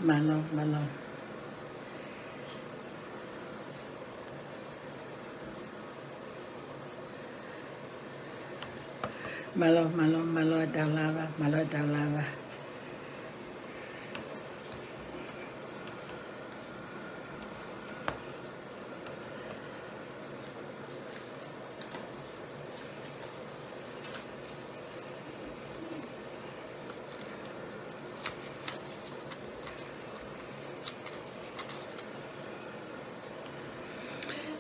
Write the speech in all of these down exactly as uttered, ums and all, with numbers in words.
Mālō, mālō. Mālō, mālō, mālō e tau lava, mālō e tau lava.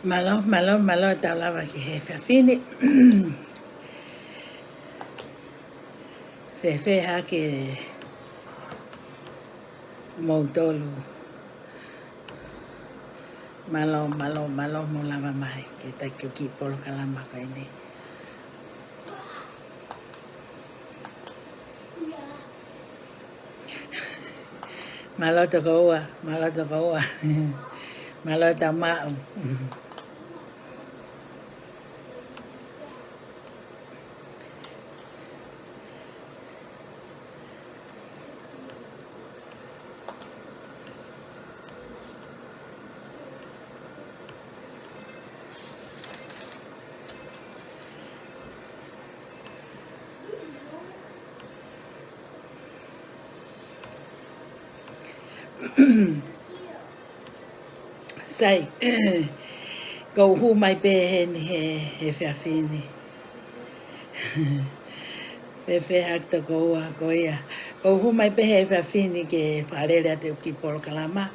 Mālō, mālō, mālō e tau lava ki he efiafi ni. Fēfē hake moutolu? Mālō, mālō, mālō hoʻomou lava mai ke taki ki he polokalama ko eni. Mālō tokoua, mālō tokoua. Mālō e tau maʻu. Sai, ʻoku ou hū mai pē heni he, he efiafi ni. Fēfē hake tokoua? Ko ia, ʻoku ou hū mai pē he efiafi ni ke fakalele atu ki he polokalama.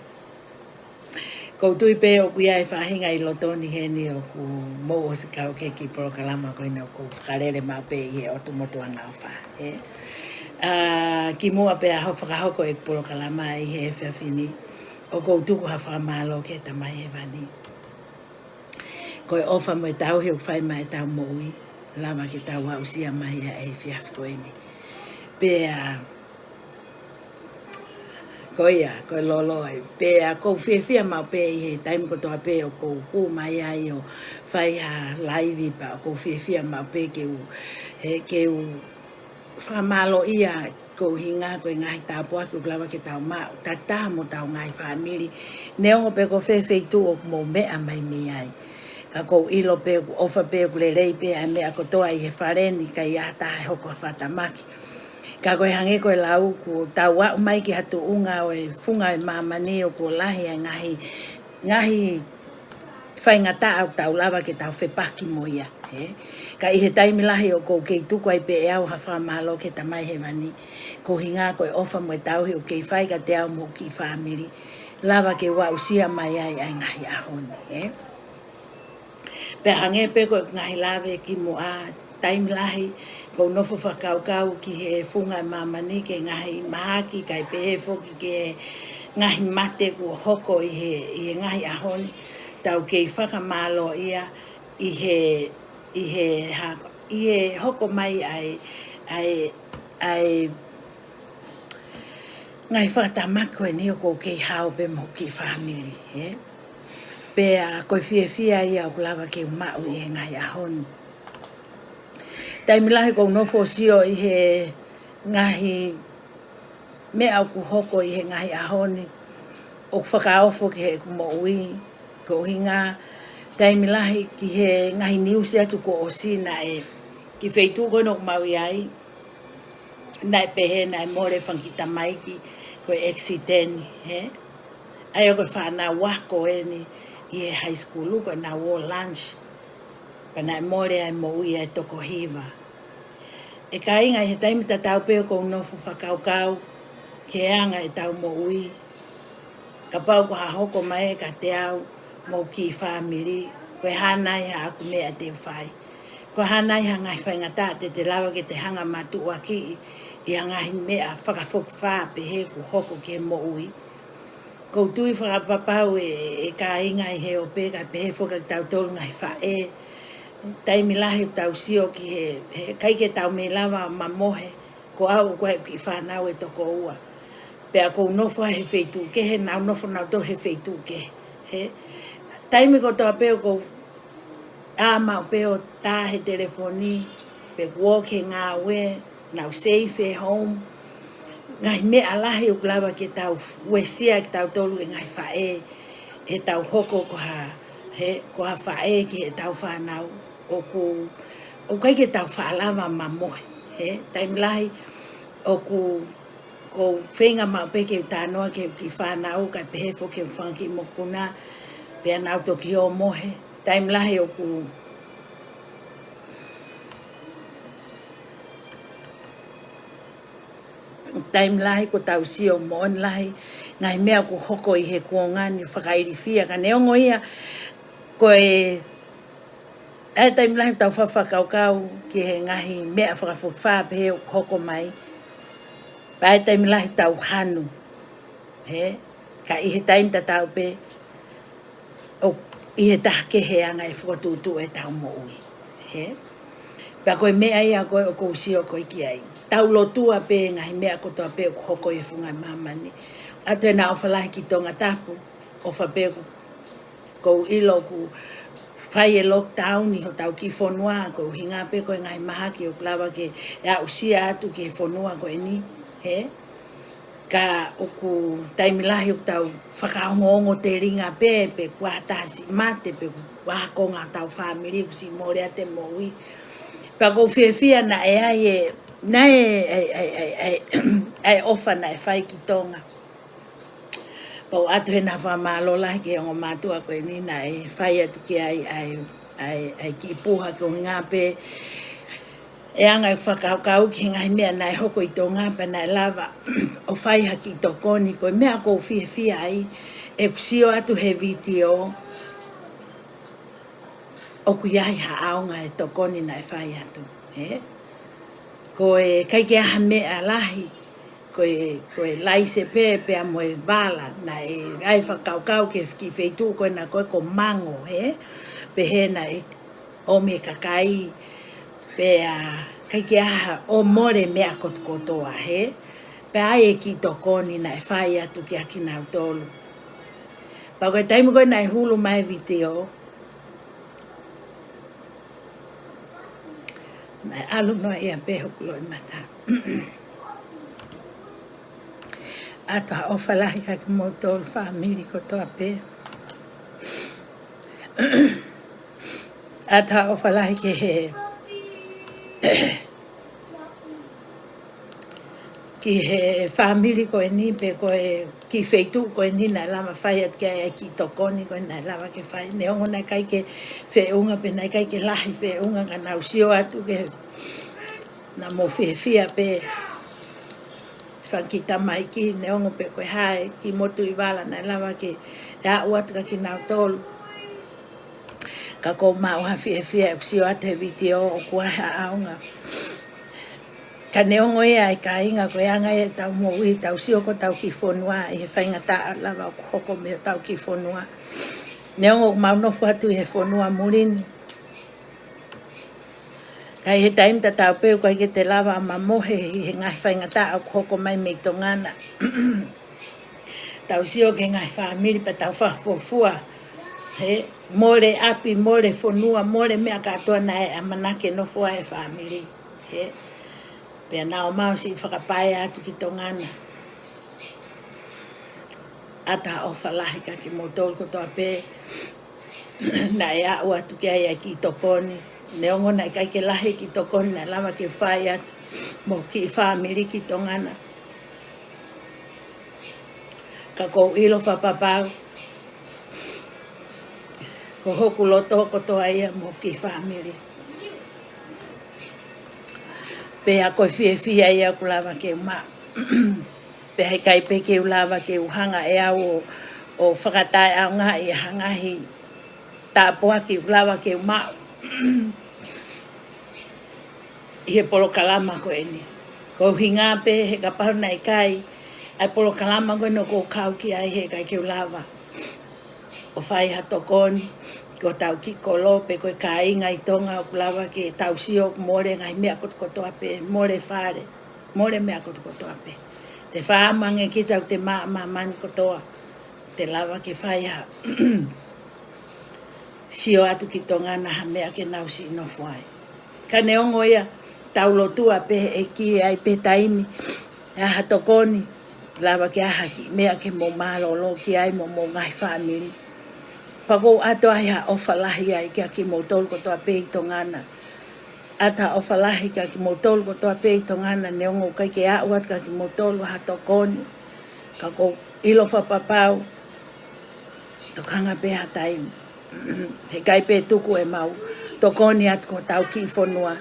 ʻOku ou tui pē ʻoku ʻi ai e faʻahinga ʻi loto ni heni ʻoku mou ʻosi kau ki he kiʻi polokalama ko eni, ʻoku ou fakalele maʻu pē ʻi he ʻOtu Motu ʻAna ʻOfa, ē. ʻA, kimuʻa pea u fakahoko e polokalama ʻi he efiafi ni, ʻoku ou tuku ha fakamālō ki he Tamai Hēvani. Ko e ʻofa mo e tauhi ʻoku fai maʻa ʻetau moʻui, lava ke tau aʻusia mai ʻa e efiafi ko eni. Pea, ko ia, ko e loloi. Pea ʻoku ou fiefia maʻu pē ʻi he taimi kotoa pē ʻoku ou hū mai ai ʻo fai ha laivi, pea ʻoku ou fiefia maʻu pē ke u, he, ke u fakamālōʻia koeʻuhinga ko e ngaahi tāpuaki ʻoku lava ke tau maʻu. Takitaha mo hotau ngaahi fāmili. Neongo pe ko fē feituʻu ʻoku mou meʻa mai mei ai. Ka ʻoku ou ʻilo pē ʻoku ʻofa pē, ʻoku lelei pē ʻa e meʻa kotoa ʻi he fale ni, ʻikai ha taha ʻe hoko ha fakatamaki. Ka ko e hangē ko e lau, kuo tau aʻu mai ki ha tuʻunga ʻo e funga ʻo e māmani ʻoku lahi ʻa e ngaahi, ngaahi faingataʻa ʻoku tau lava ke tau fepaki mo ia, ē? Ka ʻi he taimi lahi ʻoku ou kei tuku ai pē ʻe au ha fakamālō ki he Tamai Hēvani, koeʻuhinga ko e ʻofa mo e tauhi ʻoku kei fai kiate au mo hoku kiʻi fāmili, lava ke u aʻusia mai ai ʻa e ngaahi ʻaho ni, ē? Pea hangē pē ko e ngaahi lave kimuʻa, taimi lahi ʻoku ou nofo fakakaukau ki he funga ʻo e māmani, ki he ngaahi mahaki, kae pehē foki ki he ngaahi mate kuo hoko ʻi he, ʻi he ngaahi ʻaho ni. Tau kei fakamālōʻia ʻi he, ʻi he ha-, ʻi he hoko mai ʻa e, ʻa e, ʻa e ngaahi fakatamaki ko eni ʻoku ou kei hao pē mo hoku kiʻi fāmili, ē? Pea ko e fiefia ia ʻoku lava ke u maʻu ʻi he ngaahi ʻaho ni. Taimi lahi ʻoku ou nofo ʻo sio ʻi he ngaahi meʻa ʻoku hoko ʻi he ngaahi ʻaho ni, ʻoku fakaofo ki heʻeku moʻui, koeʻuhinga taimi lahi ki he ngaahi niusi atu kuo ʻosi, naʻe, ki he feituʻu ko eni ʻoku mau ʻi ai, naʻe pehē naʻe mole e fanga kiʻi tamaiki, ko e ʻekisiteni, ē? ʻA ia ko e fānau ako eni ʻi he high school, ko ʻenau ō lunch, pea naʻe mole ai e moʻui ʻa e toko hiva. ʻE kāinga, ʻi he taimi tatau pē ʻoku ou nofo fakakaukau ki he anga ʻetau moʻui, kapau ko ha hoko mai kiate au mo hoku kiʻi fāmili, ko e hā nai haʻaku meʻa te u fai? Ko e hā nai ha ngaahi faingataʻa te te lava ke te hanga ʻo matuʻuakiʻi ʻi ha ngaahi meʻa fakafokifā pehē kuo hoko ki he moʻui? ʻOku ou tui fakapapau ē, ʻe kāinga, ʻi he ʻope, kae pehē foki kiate kitautolu ngaahi faʻē, taimi lahi ʻoku tau sio ki he, he ʻikai ke tau mei lava ʻo mamohe, ko au ʻoku ʻi ai ʻeku kiʻi fānau ʻe toko ua. Pea ʻoku ou nofo he feituʻu kehe, nau nofo nautolu he feituʻu kehe. He taimi kotoa pē ʻoku ou ʻā maʻu pē ʻo tā he telefoni, pe kuo ō ki he ngāue, nau safe at home. ngaahi meʻa lahi ʻoku lava ke tau uesia kitautolu ʻe ngaahi faʻē, he tau hoko ko ha, he, ko ha faʻē ki heʻetau fānau, ʻoku, ʻoku ʻikai ke tau faʻa lava mamohe, he, taimi lahi, ʻoku, ʻoku ou feinga maʻu pē ke u talanoa ki he kiʻi fānau, kae pehē foki ki he fanga kiʻi mokopuna, pea nau toki ō mohe, taimi lahi ʻoku taimi lahi ʻoku tau sio moʻoni lahi, ngaahi meʻa ʻoku hoko ʻi he kuonga ni fakailifia, ka neongo ia, ko e, ʻa e taimi lahi ʻoku tau fakakaukau ki he ngaahi meʻa fakafokifā pehē ʻoku hoko mai, pea ʻa e taimi lahi ʻoku tau hanu, he, ka ʻi he taimi tatau pē, ʻo ʻi he taha kehe ʻa e ngaahi fokotuʻutuʻu ʻetau moʻui. He? Pea ko e meʻa ia ko ē ʻoku ou sio ko ē ki ai. Tau lotua pē ngaahi meʻa kotoa pē ʻoku hoko ʻi he funga māmani. ʻOatu ʻena ʻofa lahi ki Tongatapu, ʻofa pē ʻoku, ʻoku ou ʻilo ʻoku fai e lockdown ʻi hotau kiʻi fonua, ko e ʻuhinga pē ko e ngaahi mahaki ʻoku lava ke aʻusia atu ki he fonua ko eni. He? Ka ʻoku taimi lahi ʻoku tau fakaongoongo telinga pē, pe kuo ha taha siʻi mate, pe kuo ha konga hotau fāmili kuo siʻi mole ʻa e moʻui. Pea ʻoku ou fiefia naʻe ʻi ai e, naʻe ʻi ai, ʻi ai, ʻi ai, ʻi ai, ʻi ai ʻofa naʻe fai ki Tonga. Pea ʻoatu ʻena fakamālō lahi ki he ongo mātuʻa ko eni naʻe fai atu ki ai ʻa e, ʻa e, ʻa e kiʻi puha ko e ʻuhinga pē ʻe anga e fakakaukau ki he ngaahi meʻa naʻe hoko ʻi Tonga pea naʻe lava ʻo fai ha kiʻi tokoni, ko e meʻa ʻoku ou fiefia ai, ʻeku sio atu he vitiō, ʻoku ʻi ai ha ʻaonga e tokoni naʻe fai atu, he? Ko e ʻikai ke ʻi ai ha meʻa lahi, ko e, ko e laise pē, pea mo e vala, naʻe ʻi ai e fakakaukau ki he kiʻi feituʻu ko ena ko ē ko Mango, he? Pehē naʻe ʻomi e kakai, pea ʻikai ke ʻi ai ha ʻo mole meʻa kotokotoa, he? Pea ʻi ai e kiʻi tokoni naʻe fai atu kia kinautolu. Pea ko e taimi ko ē naʻe hulu mai e vitiō, naʻe ʻalu noa ia pē hoku loʻimata. ʻOatu ha ʻofa lahi kia kimoutolu fāmili kotoa pē. ʻOatu ha ʻofa lahi ki he, ki he fāmili ko eni pe ko e kiʻi feituʻu ko eni naʻe lava fai atu ki ai e kiʻi tokoni ko ē naʻe lava ke fai. Neongo naʻe ʻikai ke feʻunga pe naʻe ʻikai ke lahi feʻunga ka naʻá ku sio atu ke naʻa mou fiefia pē fanga kiʻi tamaiki, neongo pe ko e hā e kiʻi motuʻi vala naʻe lava ke aʻu atu kia kinautolu. Ka ʻoku ou maʻu ha fiefia ʻeku sio atu he vitiō ʻoku ʻi ai ha ʻaonga. Ka neongo ia ʻe kāinga ko e anga ia ʻetau moʻui, tau sio ki hotau kiʻi fonua, ʻi he faingataʻa lava ʻoku hoko mei hotau kiʻi fonua. Neongo ʻoku mau nofo atu ʻi he fonua muli ni, ka ʻi he taimi tatau pē ʻoku ʻikai ke te lava ʻo mamohe ʻi he ngaahi faingataʻa ʻoku hoko mai mei Tonga na. Tau sio ki he ngaahi fāmili pea tau fakafuofua. He, mole ʻapi, mole fonua, mole meʻa kātoa naʻe ʻamanaki ke nofo ai e fāmili. He, pea naʻa mau siʻi fakapae atu ki Tonga na. ʻOatu ha ʻofa lahi kia kimoutolu kotoa pē naʻe aʻu atu ki ai e kiʻi tokoni. Neongo naʻe ʻikai ke lahi e kiʻi tokoni naʻe lava ke fai atu mo e kiʻi fāmili ki Tonga na. Ka ʻoku ou ʻilo fakapapau ko hoku loto kotoa ia mo e kiʻi fāmili. Pea ko e fiefia ia ʻoku lava ke u maʻu. Pea heʻikai pē ke u lava ke u hanga ʻe au ʻo, ʻo fakataʻeʻaongaʻi ha ngaahi tāpuaki ʻoku lava ke u maʻu ʻi he polokalama ko eni. Ko e ʻuhinga pē he kapau naʻe ʻikai ʻa e polokalama ko eni ʻoku ou kau ki ai heʻikai ke u lava ʻo fai ha tokoni ki hotau kiʻi kolo pe ko e kāinga ʻi Tonga ʻoku lava ke tau sio mole ngaahi meʻa kotokotoa pē, mole fale, mole meʻa kotokotoa pē. Te fāmange kita ʻoku te maʻa māmani kotoa, te lava ke fai ha sio atu ki Tonga na ha meʻa ke nau siʻi nofo ai. Ka neongo ia, tau lotua pē he ʻEiki ʻe ʻi ai pē taimi ʻA ha tokoni, lava ke ʻai ha kiʻi meʻa ke mou mālōlō ki ai mo homou ngaahi fāmili. Pea ʻoku ou ʻoatu ai ha ʻofa lahi ai kia kimoutolu kotoa pē ʻi Tonga na. ʻOatu ha ʻofa lahi kia kimoutolu kotoa pē ʻi Tonga na, neongo ʻoku ʻikai ke aʻu atu kia kimoutolu ha tokoni. Ka ʻoku ou ʻilo fakapapau, tokanga pē ha taimi, heʻikai pē tuku ʻemau tokoni atu ki hotau kiʻi fonua.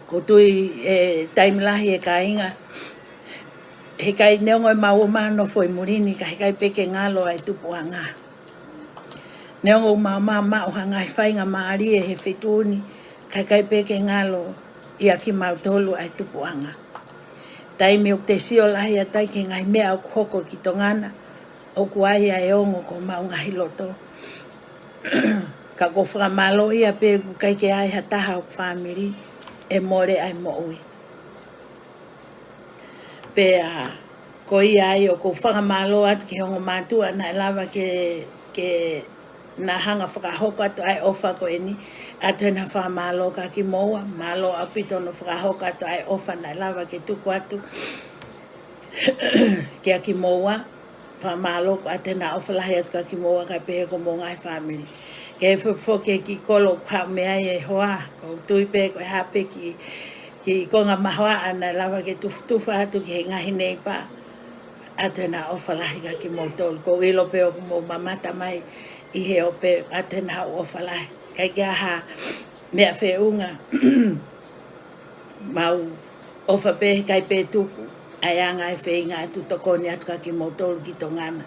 ʻOku ou tui ʻe taimi lahi ʻe kāinga, heʻikai, neongo ʻemau ō mai ʻo nofo ʻi muli ni, ka heʻikai pē ke ngalo ʻa e tupuʻanga. Neongo ʻemau ō mai ʻo maʻu ha ngaahi faingamālie he feituʻu ni, ka heʻikai pē ke ngalo ʻia kimautolu ʻa e tupuʻanga. Taimi ʻoku te sio lahi atu ai ki he ngaahi meʻa ʻoku hoko ki Tonga na, ʻoku ʻi ai ʻa e ongo ki homau ngaahi loto. Ka ʻoku ou fakamālōʻia pē ʻoku ʻikai ke ʻi ai ha taha ʻo hoku fāmili ʻe mole ʻa e moʻui. Pea ko ia ai ʻoku ou fakamālō atu ki he ongo mātuʻa naʻe lava ke, ke na hanga ʻo fakahoko atu ʻa e ʻofa ko eni, ʻoatu ʻena fakamālō kia kimoua, mālō ʻaupito hono fakahoko atu ʻa e ʻofa naʻe lava ke tuku atu kia kimoua. Fakamālō, ʻoatu ʻena ʻofa lahi atu kia kimoua kae pehē ki homou ngaahi fāmili. Ke fo-, foki ki he kolo ʻoku haʻu mei ai e hoa, ʻoku ou tui pē ko e hā pē kiʻi, kiʻi konga mahoaʻa naʻe lava ke tufutufa atu ki he ngaahi neipa. ʻOatu ʻena ʻofa lahi kia kimoutolu. ʻOku ou ʻilo pē ʻoku mou mamata mai ʻi he ope, ʻoatu ʻena ʻofa lahi. ʻIkai ke ʻi ai ha meʻa feʻunga. Mau ʻofa pē, heʻikai pē tuku ʻa e anga e feinga atu tokoni atu kia kimoutolu ki Tonga na.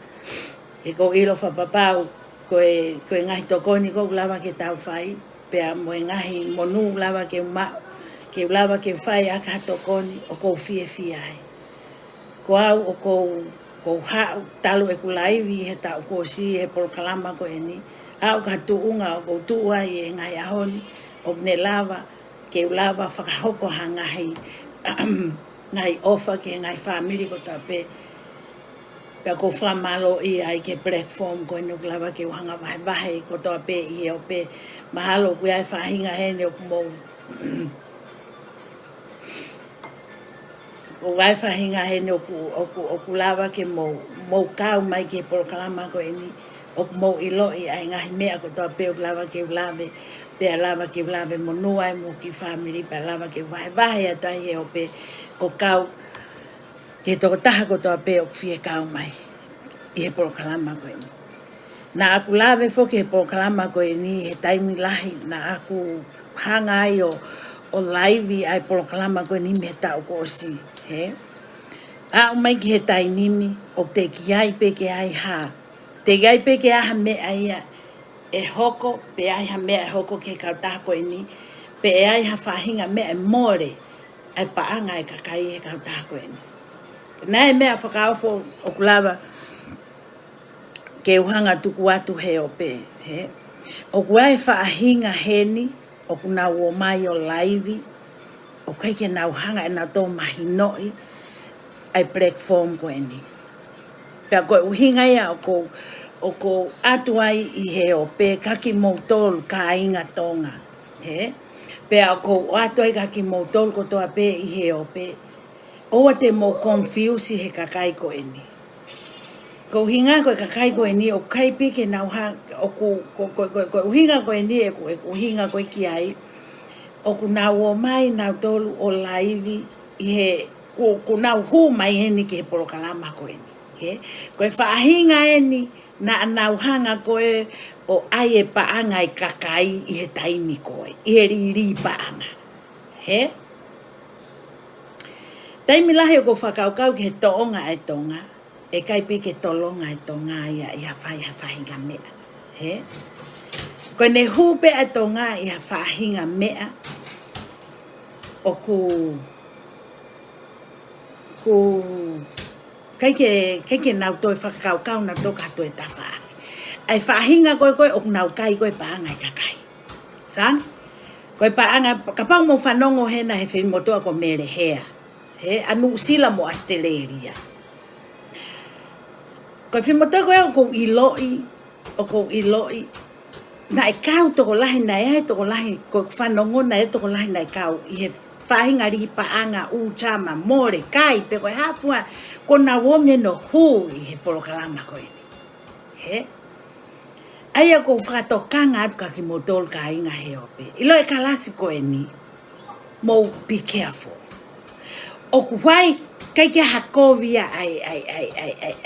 He ʻoku ou ʻilo fakapapau, ko e, ko e ngaahi tokoni ʻoku lava ke tau fai, pea mo e ngaahi monū lava ke u maʻu, ke u lava ke fai ʻaki ha tokoni, ʻoku ou fiefia ai. Ko au ʻoku ou, ʻoku ou haʻu talu ʻeku laivi he taʻu kuo ʻosi he polokalama ko eni. Aʻu ki ha tuʻunga ʻoku ou tuʻu ai he ngaahi ʻaho ni, ʻoku ne lava, ke u lava fakahoko ha ngaahi, ngaahi ʻofa ki he ngaahi fāmili kotoa pē. Pea ʻoku ou fakamālōʻia ai ki he platform ko eni ʻoku lava ke u hanga ʻo vahevahe kotoa pē ʻi he ope. Mahalo ʻoku ʻi ai e faʻahinga heni ʻoku mou ʻOku ʻi ai e faʻahinga heni ʻoku, ʻoku, ʻoku lava ke mou, mou kau mai ki he polokalama ko eni, ʻoku mou ʻiloʻi ʻa e ngaahi meʻa kotoa pē ʻoku lava ke u lave, pea lava ke u lave monū ai mo e kiʻi fāmili, pea lava ke vahevahe atu ai he ope ʻo kau ki he tokotaha kotoa pē ʻoku fie kau mai ʻi he polokalama ko eni. Naʻa ku lave foki he polokalama ko eni he taimi lahi, naʻa ku hanga ai ʻo, ʻo laivi ʻa e polokalama ko eni mei he taʻu kuo ʻosi, hē? Aʻu mai ki he taimi ni, ʻoku teʻeki ai pē ke ʻi ai ha, teʻeki ai pē ke ʻi ai ha meʻa ia ʻe hoko, pe ʻi ai ha meʻa ʻe hoko ki he kautaha ko eni, pe ʻe ʻi ai ha faʻahinga meʻa ʻe mole ʻa e paʻanga ʻa e kakai he kautaha ko eni. Naʻe meʻa fakaofo ʻoku lava ke u hanga ʻo tuku atu he ope, hē? ʻOku ʻi ai e faʻahinga heni ʻoku nau ō mai ʻo laivi, ʻoku ʻikai ke nau hanga ʻe nautolu ʻo mahinoʻi ʻa e platform ko eni. Pea ko e ʻuhinga ia ʻoku ou, ʻoku ou ʻoatu ai ʻi he ope kia kimoutolu kāinga Tonga, hē? Pea ʻoku ou ʻoatu ai kia kimoutolu kotoa pē ʻi he ope, ʻoua te mou confuse he kakai ko eni. Ko e ʻuhinga ko e kakai ko eni ʻoku ʻikai pē ke nau ha-, ʻoku, ko, ko, ko, ko e ʻuhinga ko eni ʻeku, ʻeku ʻuhinga ko ē ki ai, ʻoku nau ō mai nautolu ʻo laivi ʻi he, ʻoku, ʻoku nau hū mai eni ki he polokalama ko eni, hē? Ko e faʻahinga eni naʻa nau hanga ko ē ʻo ʻai e paʻanga ʻa e kakai ʻi he taimi ko ē, ʻi he lī, lī paʻanga, hē? Taimi lahi ʻoku ou fakakaukau ki he tōʻonga ʻa e Tonga, ʻe ʻikai pē ke tolonga e Tonga ia ʻi ha fai ha faʻahinga meʻa, hē? Ko ʻene hū pē ʻa e Tonga ʻi ha faʻahinga meʻa, ʻoku, ʻoku ʻikai ke, ʻikai ke nau toe fakakaukau nautolu ki ha toe tafaʻaki. ʻA e faʻahinga ko ē ko ē ʻoku nau kai ko ē paʻanga ʻa e kakai. Sai? Ko e paʻanga, kapau mou fanongo hena he fefine motuʻa ko Mele Hea, hē, ʻa Nuʻusila mo ʻAositelēlia. Ko e fefine motuʻa ko ē ʻoku ou ʻiloʻi, ʻoku ou ʻiloʻi, naʻe kau tokolahi, naʻe ʻi ai tokolahi, ko e fanongo naʻe tokolahi naʻe kau ʻi he faʻahinga lī paʻanga, ʻū tama, mole, kai, pe ko e hā fua, kuo nau ō mai ʻo hū ʻi he polokalama ko eni. Hē? ʻA ia ʻoku ou fakatokanga atu kia kimoutolu kāinga he ope. ʻIlo e kalasi ko eni, mou be careful. ʻOku ʻikai ke ʻi ai ha kovi ia ʻa e, ʻa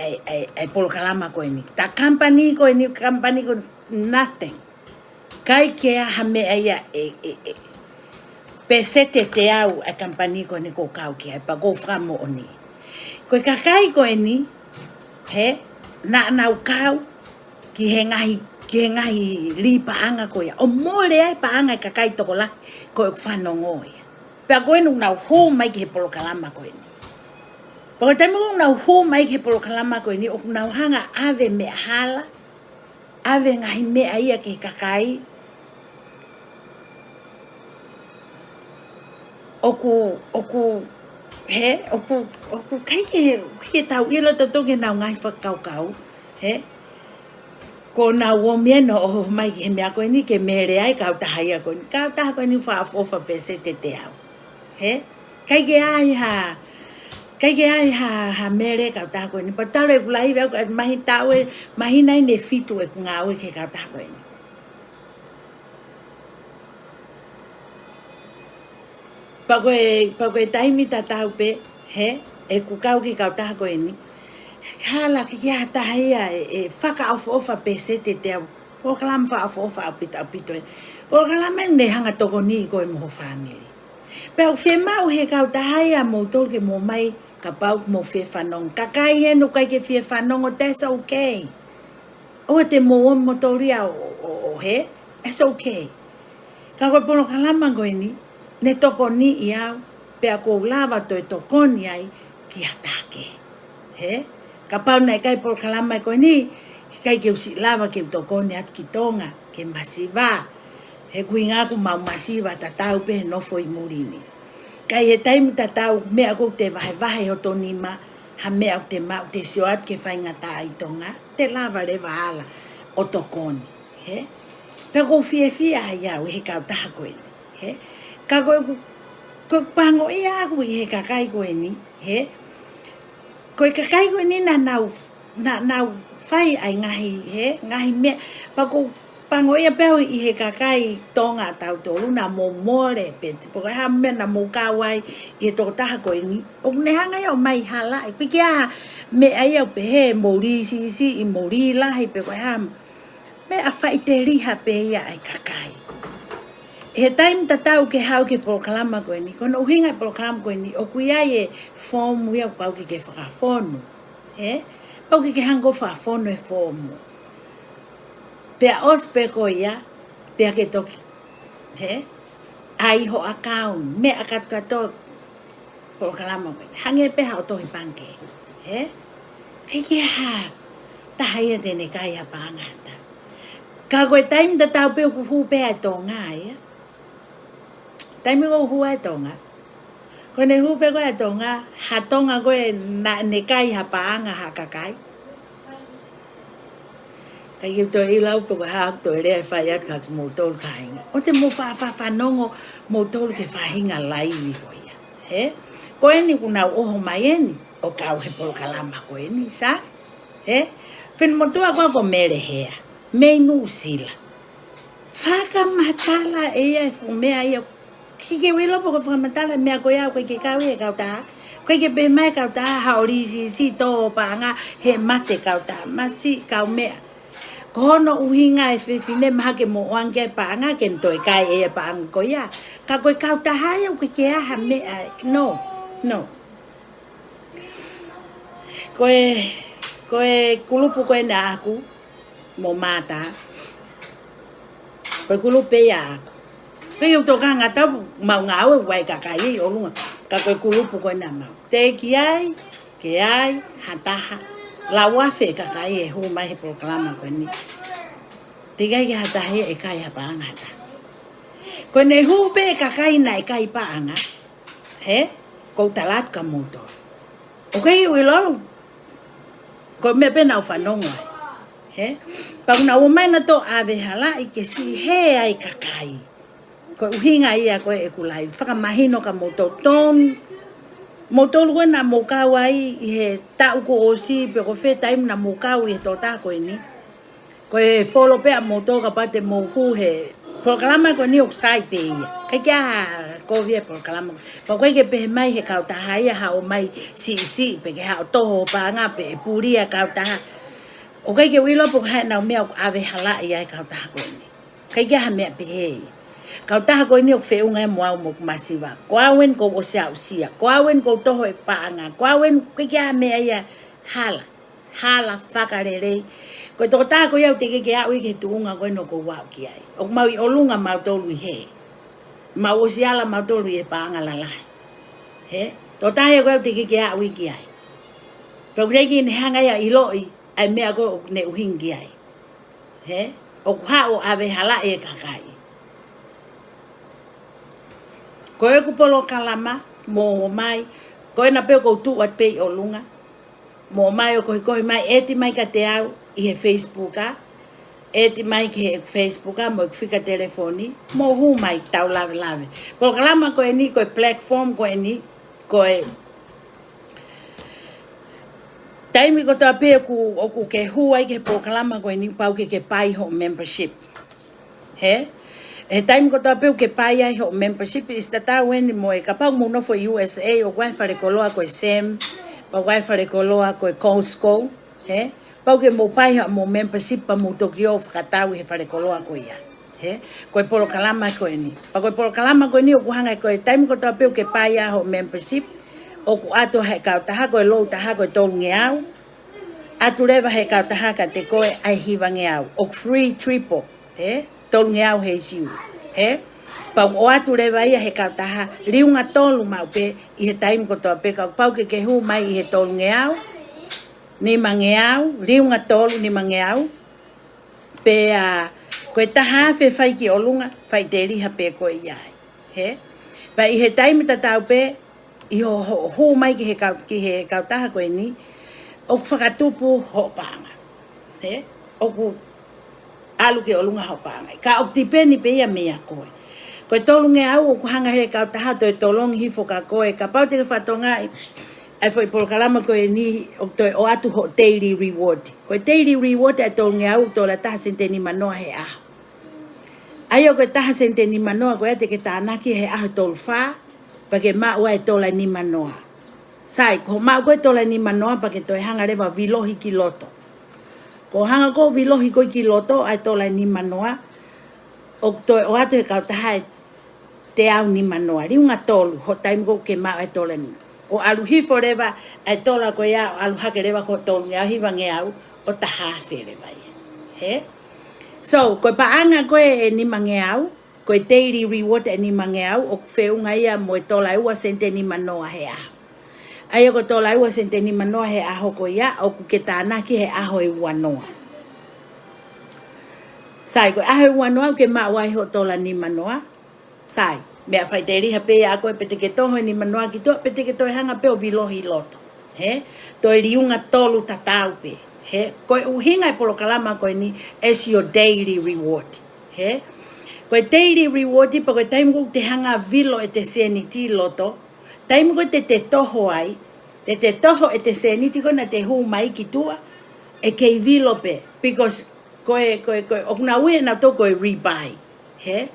e, ʻa e polokalama ko eni. Tā company ko eni, company ko nothing. ʻIkai ke ʻi ai ha meʻa ia ʻe, ʻe, ʻe, pēseti ʻe teau ʻa e company ko eni ʻoku ou kau ki ai, pea ʻoku ou fakamoʻoni. Ko e kakai ko eni, hē, naʻa nau kau ki he ngaahi, ki he ngaahi lī paʻanga ko ia. ʻO mole ai paʻanga e kakai tokolahi ko ʻeku fanongo ia. Pea ko eni ʻoku nau hū mai ki he polokalama ko eni. Pea ko e taimi ʻoku nau hū mai ki he polokalama ko eni, ʻoku nau hanga ʻave meʻa hala, ʻave ngaahi meʻa ia ki he kakai. ʻOku, ʻoku, hē, ʻoku, ʻoku ʻikai ke, ke tau ʻilo tautolu ki heʻenau ngaahi fakakaukau, hē. Kuo nau ō mai ʻo ʻoho mai ki he meʻa ko eni ke mele ai kautaha ia ko eni. Kautaha ko eni fakaʻofoʻofa pēseti ʻe teau. Hē? ʻIkai ke ʻi ai ha, ʻikai ke ʻi ai ha, ha mele kautaha ko eni. Pea talu ʻeku laivi ʻaʻaku, ʻa e mahi taʻu ē, māhina eni ʻe fitu ʻeku ngāue ki he kautaha ko eni. Pea ko e, pea ko e taimi tatau pē, hē, ʻeku kau ki he kautaha ko eni. Hala ke ʻi ai ha taha ia ʻe, ʻe fakaʻofoʻofa pēseti ʻe teau. Polokalama fakaʻofoʻofa ʻaupito, ʻaupito ē. Polokalama eni ʻe hanga ʻo tokoniʻi koe mo ho fāmili. Pea ʻoku fiemaʻu ʻe he kautaha ia ʻa moutolu ke mou ō mai kapau ʻoku mou fie fanongo. Kakai eni ʻoku ʻikai ke fie fanongo, that's okay. ʻOua te mou ō moutolu ia ʻo, ʻo, ʻo hē, it's okay. Ka ko e polokalama ko eni, ne tokoniʻi au, pea ʻoku ou lava toe tokoni ai ki ha taha kehe. Hē? Kapau naʻe ʻikai polokalama ko eni, ʻikai ke u siʻi lava ke u tokoni atu ki Tonga, ke masiva. He ko e ʻuhinga ʻoku mau masiva tatau pē he nofo ʻi muli ni. Ka ʻi he taimi tatau, meʻa ʻoku te vahevahe hoto nima, ha meʻa ʻoku te maʻu te sio atu ki he faingataʻa ʻi Tonga, te lava leva ʻo ala ʻo tokoni. Hē? Pea ʻoku ou fiefia ai au ʻi he kautaha ko eni. Hē? Ka ko ʻeku, ko ʻeku pangoʻia ʻaʻaku ʻi he kakai ko eni. Hē? Ko e kakai ko eni naʻa nau, naʻa nau fai ʻa e ngaahi, hē? Ngaahi meʻa, pea ʻoku ou pangoʻia pē au ʻi he kakai Tonga ʻatautolu naʻa mou mole, pe ko e hā meʻa naʻa mou kau ai ʻi he tokotaha ko eni. ʻOku ne hanga ia ʻo ʻomai hala, ʻikai ke ʻi ai ha meʻa ia ʻo pehē mou lī siʻisiʻi, mou lī lahi, pe ko e hā meʻa, faʻiteliha pē ia ʻa e kakai. ʻI he taimi tatau ke haʻu ki he polokalama ko eni, ko hono ʻuhinga e polokalama ko eni, ʻoku ʻi ai e foomu ia ʻoku pau ke ke fakafonu. Hē? Pau ke ke hanga ʻo fakafonu e foomu. Pea ʻosi pē ko ia, pea ke toki, hē? ʻAi ho account, meʻa kātoa kātoa, polokalama ko eni. Hangē pē haʻo tohi pangikē. Hē? ʻIkai ke ʻi ai ha taha ia te ne kai ha paʻanga ha taha. Ka ko e taimi tatau pē ʻoku hū pē ʻa e Tonga ia. Taimi ʻoku hū ai e Tonga. Ko ʻene hū pē ko ē ʻa e Tonga, ha Tonga ko ē naʻa ne kai ha paʻanga ha kakai. ʻIkai ke u toe ʻilo pe ko e hā ʻoku toe lea ʻe fai atu kia kimoutolu kāinga. ʻOua te mou fa-, fa-, fanongo moutolu ki he faʻahinga laivi ko ia. Hē? Ko eni ʻoku nau ʻoho mai eni, ʻo kau he polokalama ko eni, sai? Hē? Finemotuʻa ko ē ko Mele Hea, mei Nuʻusila. Fakamatala ʻe ia e fuʻu meʻa ia. ʻIkai ke u ʻilo pe ko e fakamatala e meʻa ko ia ʻoku ʻikai ke kau ia he kautaha. ʻOku ʻikai ke pehē mai e kautaha haʻo lī siʻisiʻi, tō paʻanga he mate kautaha. Masiʻi kaumeʻa. Ko hono ʻuhinga e fefine mahalo ke mo ʻoange e paʻanga ke ne toe kai e paʻanga ko ia. Ka ko e kautaha ia ʻoku ʻikai ke ʻi ai ha meʻa. No. No. Ko e, ko e kulupu ko eni ʻaʻaku mo Mata. Ko e kulupu ia ʻaʻaku. Pea ʻoku ou tokanga atu, mau ngāue ʻoku ʻi ai e kakai ʻi ʻolunga. Ka ko e kulupu ko ena mau. Teʻeki ai ke ʻi ai ha taha. Lau afe e kakai ʻe hū mai he polokalama ko eni. Teʻeki ai ke ʻi ai ha taha ia ʻe kai ha paʻanga ha taha. Ko ʻene hū pē e kakai naʻe kai paʻanga. Hē? ʻOku ou tala atu kia moutolu. ʻOku ʻikai ke u ʻilo. Ko e meʻa pē naʻa ku fanongo ai. Hē? Pea ʻoku nau ō mai nautolu ʻo ʻave halaʻi ke siʻi hē ai e kakai. Ko e ʻuhinga ia ko ē ʻeku live, fakamahino kia moutolu, moutolu ko ē naʻa mou kau ai ʻi he taʻu kuo ʻosi, pe ko fē taimi naʻa mou kau ʻi he tokotaha ko eni. Ko e follow pē ʻa moutolu kapau te mou hū he polokalama ko eni ʻoku sai pē ia. ʻIkai ke ʻi ai ha kovi he polokalama. Pea ʻoku ʻikai ke pehē mai he kautaha ia haʻu mai siʻisiʻi pe ke haʻu toho paʻanga pe ʻe puli ʻa e kautaha. ʻOku ʻikai ke u ʻilo pe ko e hā ʻenau meʻa ʻoku ʻave halaʻi ai e kautaha ko eni. ʻIkai ke ʻi ai ha meʻa pehē ia. Kautaha ko eni ʻoku feʻunga ia mo au mo ʻeku masiva. Ko au eni ʻoku ou ʻosi aʻusia. Ko au eni ʻoku ou toho e paʻanga. Ko au eni, ʻikai ke ʻi ai ha meʻa ia hala. Hala fakalelei. Ko e tokotaha ko ia ʻoku teʻeki ke aʻu ia ki he tuʻunga ko eni ʻoku ou aʻu ki ai. ʻOku mau ʻi ʻolunga mautolu ʻi hē. Mau ʻosi ala mautolu ʻi he paʻanga lalahi. Hē? Tokotaha ia ko ia ʻoku teʻeki ke aʻu ia ki ai. Pea ʻoku teʻeki ke ne hanga ia ʻo ʻiloʻi ʻa e meʻa ko ē ʻoku ne ʻuhinga ki ai. Hē? ʻOku haʻu ʻo ʻave halaʻi e kakai. Ko ʻeku polokalama, mou ō mai, ko ena pē ʻoku ou tuʻu atu pē ʻi ʻolunga. Mou ō mai ʻo kohikohi mai, ʻeti mai kiate au ʻi he Facebook, ʻa. ʻEti mai ki he Facebook, ʻa, mo ʻeku fika telefoni, mou hū mai tau lavelave. Polokalama ko eni, ko e platform ko eni, ko e taimi kotoa pē ʻoku, ʻoku ke hū ai ki he polokalama ko eni, pau ke ke pai hoʻo membership. Hē? He taimi kotoa pē ʻoku ke pai ai hoʻo membership, ʻosi tatau eni mo e kapau mou nofo ʻi U S A, ʻoku ʻi ai e falekoloa ko e Sam, pea ʻoku ʻi ai e falekoloa ko e Costco, hē? Pau ke mou pai hoʻomou membership pea mou toki ō ʻo fakatau ʻi he falekoloa ko ia. Hē? Ko e polokalama ko eni. Pea ko e polokalama ko eni ʻoku hanga ko e taimi kotoa pē ʻoku ke pai ai hoʻo membership, ʻoku ʻoatu ʻe he kautaha ko e lou taha ko e tolungeau, ʻoatu leva ʻe he kautaha kiate koe ʻa e hivangeau. ʻOku free triple, hē? Tolungeau he isi. Hē? Pea ʻoatu leva ia ʻe he kautaha liunga tolu maʻu pē ʻi he taimi kotoa pē, kapau ke ke hū mai ʻi he tolungeau, nimangeau, liunga tolu, nimangeau. Pea ko e taha afe fai ki ʻolunga, faʻiteliha pē koe ia ai. Hē? Pea ʻi he taimi tatau pē, ʻi hoʻo, hoʻo hū mai ki he kau-, ki he kautaha ko eni, ʻoku fakatupu hoʻo paʻanga. Hē? ʻOku ʻalu ki ʻolunga hoʻo paʻanga. Ka ʻoku tipeni pē ia meia koe. Ko e tolungeau ʻoku hanga ʻe he kautaha ʻo toe tolongi hifo kia koe. Kapau te ke fakatokangaʻi ʻa e foʻi polokalama ko eni ʻoku toe ʻoatu hoʻo daily reward. Ko e daily reward ʻa e tolungeau ʻoku tola taha sēniti ʻe nimanoa he ʻaho. ʻA ia ko e taha sēniti ʻe nimanoa ko ia te ke tānaki he ʻaho ʻe tolu fā, pea ke maʻu ai e tola nimanoa. Sai, ko hoʻo maʻu ko ē tola nimanoa pea ke toe hanga leva ʻo vilohi ki loto. Ko hoʻo hanga ko ē ʻo vilohi ko ē ki loto ʻa e tola nimanoa, ʻoku toe ʻoatu ʻe he kautaha e teau nimanoa, liunga tolu, hoʻo taimi ko ē ʻoku ke maʻu e tola ni. ʻO ʻalu hifo leva ʻa e tola ko ia, ʻo ʻalu hake leva ki hoʻo tolungeau, hivangeau, ʻo taha afe leva ia. Hē? So, ko e paʻanga ko ē ʻe nimangeau, ko e daily reward ʻe nimangeau, ʻoku feʻunga ia mo e tola ʻe ua sēniti ʻe nimanoa he ʻaho. ʻA ia ko e tola ʻe ua sēniti ʻe nimanoa he ʻaho ko ia, ʻoku ke tānaki he ʻaho ʻe uanoa. Sai, ko e ʻaho ʻe uanoa ʻoku ke maʻu ai hoʻo tola nimanoa. Sai, meʻa faʻiteliha pē ia ʻa koe pe te ke toho e nimanoa ki tuʻa, pe te ke toe hanga pē ʻo vilohi loto. Hē? Toe liunga tolu tatau pē. Hē? Ko e ʻuhinga e polokalama ko eni as your daily reward. Hē? Ko e daily reward pea ko e taimi ko ē ʻoku te hanga vilo ʻete sēniti loto, taimi ko ē te te toho ai, te te toho ʻete sēniti ko ē naʻa te hū mai ki tuʻa, ʻe kei vilo pē. Because ko e, ko e, ko e, ʻoku nau ui ʻe nautolu ko e rebuy. Hē?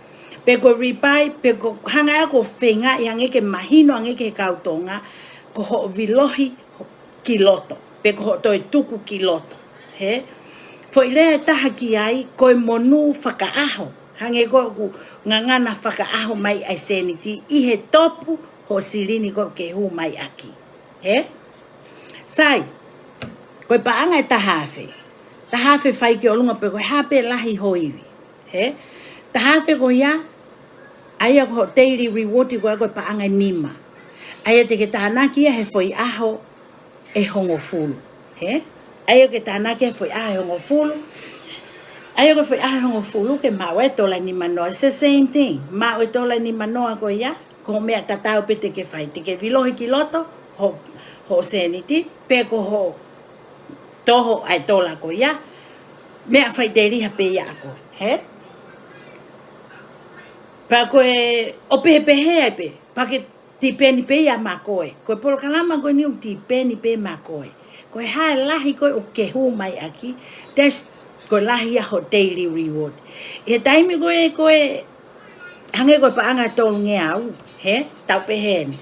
Pe ko e rebuy, pe ko e hanga ʻe ia ʻo feingaʻi hangē ke mahino hangē ki he kau Tonga, ko hoʻo vilohi ki loto, pe ko hoʻo toe tuku ki loto. Hē? Foʻi lea ʻe taha ki ai, ko e monū fakaʻaho. Hangē ko ē ʻoku ngangana fakaʻaho mai ʻa e sēniti ʻi he topu hoʻo silini ko ē ʻoku ke hū mai ʻaki. Hē? Sai, ko e paʻanga ʻe taha afe. Taha afe fai ki ʻolunga pe ko e hā pē lahi ho ivi. Hē? Taha afe ko ia, ʻa ia ko hoʻo daily reward ko ia ko e paʻanga ʻe nima. ʻA ia te ke tānaki ia he foʻi ʻaho ʻe hongofulu. Hē? ʻA ia ke tānaki he foʻi ʻaho ʻe hongofulu. ʻA ia ko e foʻi ʻaho ʻe hongofulu ke maʻu e tola nimanoa. It's the same thing. Maʻu e tola nimanoa ko ia, ko e meʻa tatau pē te ke fai. Te ke vilohi ki loto, ho, hoʻo sēniti, pe ko hoʻo toho ʻa e tola ko ia, meʻa faʻiteliha pē ia ʻa koe, hē? Pea ko e ʻo pehē pē ai pē, pea ke tipeni pē ia maʻa koe. Ko e polokalama ko eni ʻoku tipeni pē maʻa koe. Ko e hā e lahi ko ē ʻoku ke hū mai ʻaki, that's ko e lahi ia ho daily reward. ʻI he taimi ko ē, ko e hangē ko e paʻanga ʻe tolungeau, hē? Tau pehē ni.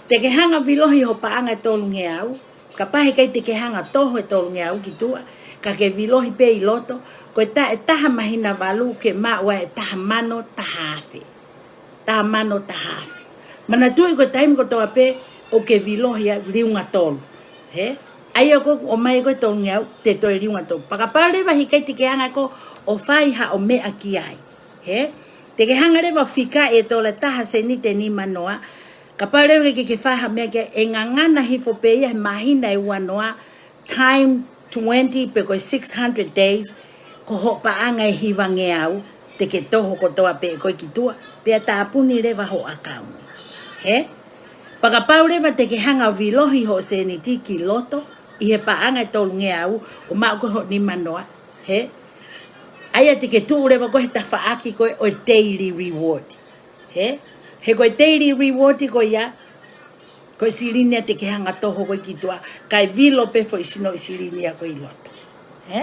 Te ke hanga vilohi ho paʻanga ʻe tolungeau, kapau heʻikai te ke hanga toho e tolungeau ki tuʻa, ka ke vilohi pē ʻi loto, ko e ta-, ʻe taha māhina valu ke maʻu ai e taha mano taha afe. Taha mano taha afe. Manatuʻi ko e taimi kotoa pē ʻoku ke vilohi ai liunga tolu. Hē? ʻA ia ko ē ʻoku ʻomai ko ē tolungeau, te toe liunga tolu. Pea kapau leva heʻikai te ke hanga ko ē ʻo fai haʻo meʻa ki ai. Hē? Te ke hanga leva ʻo fika e tola taha seniti ʻe nima noa. Kapau leva ke ke fai ha meʻa ki ai, ʻe ngangana hifo pē ia he māhina ʻe ua noa, time twenty pe ko e six hundred days, ko hoʻo paʻanga ʻe hivangeau, te ke toho kotoa pē ʻe koe ki tuʻa, pea tāpuni leva hoʻo ʻakauni. Hē? Pea kapau leva te ke hanga ʻo vilohi hoʻo seniti ki loto, ʻi he paʻanga ʻe tolungeau, ʻo maʻu ko ē hoʻo nima noa. Hē? ʻA ia te ke tuʻu leva ko ē he tafaʻaki ko ē ʻo e daily reward. Hē? He ko e daily reward ko ia, ko e silini ia te ke hanga toho ko ē ki tuʻa, kae vilo pē foʻi sinoʻi silini ia ko ē ʻi loto. Hē?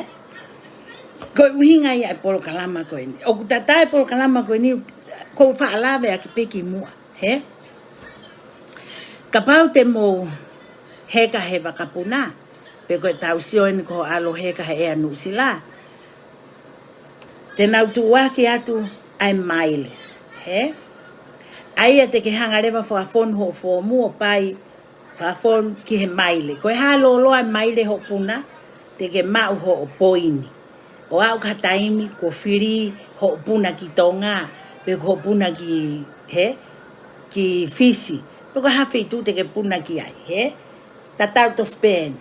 Ko e ʻuhinga ia e polokalama ko eni. ʻOku tatau e polokalama ko eni, ʻoku ou faʻa lave ʻaki pē ki muʻa. Hē? Kapau te mou heka he vakapuna, pe ko e tau sio eni ko hoʻo ʻalu heka he ʻEa Nuʻusila, te nau tuʻuaki atu ʻa e miles, hē? ʻA ia te ke hanga leva ʻo fakafonu hoʻo foomu ʻo pai fakafonu ki he maile. Ko e hā loloa e maile hoʻo puna, te ke maʻu hoʻo poini. ʻO aʻu ki ha taimi kuo fili hoʻo puna ki Tonga, pe ko hoʻo puna ki, hē? Ki Fisi. Pe ko e hā feituʻu te ke puna ki ai, hē? Tatau tofu pē eni.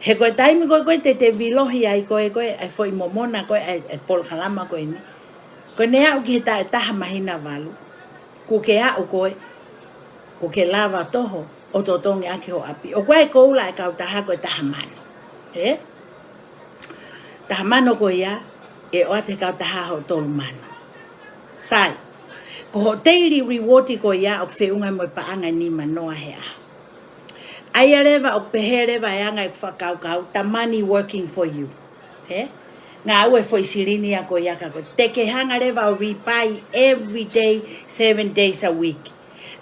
He ko e taimi ko ē ko ē te te vilohi ai ko ē ko ē, ʻa e foʻi momona ko ē, ʻa e, ʻa e polokalama ko eni. Ko ʻene aʻu ki he ta-, taha māhina valu. Kuo ke aʻu ko ē, kuo ke lava toho ʻo totongi ʻaki ho ʻapi. ʻOku ʻi ai e koula ʻa e kautaha ko e taha mano. Hē? Taha mano ko ia, ʻe ʻoatu ʻe he kautaha hoʻo tolu mano. Sai, ko hoʻo daily reward ko ia ʻoku feʻunga mo e paʻanga ʻe nima noa he ʻaho. ʻA ia leva ʻoku pehē leva e anga ʻeku fakakaukau, the money working for you. Hē? Ngāue foʻi silini ia ko ia ka ko ē te ke hanga leva ʻo rebuy every day, seven days a week.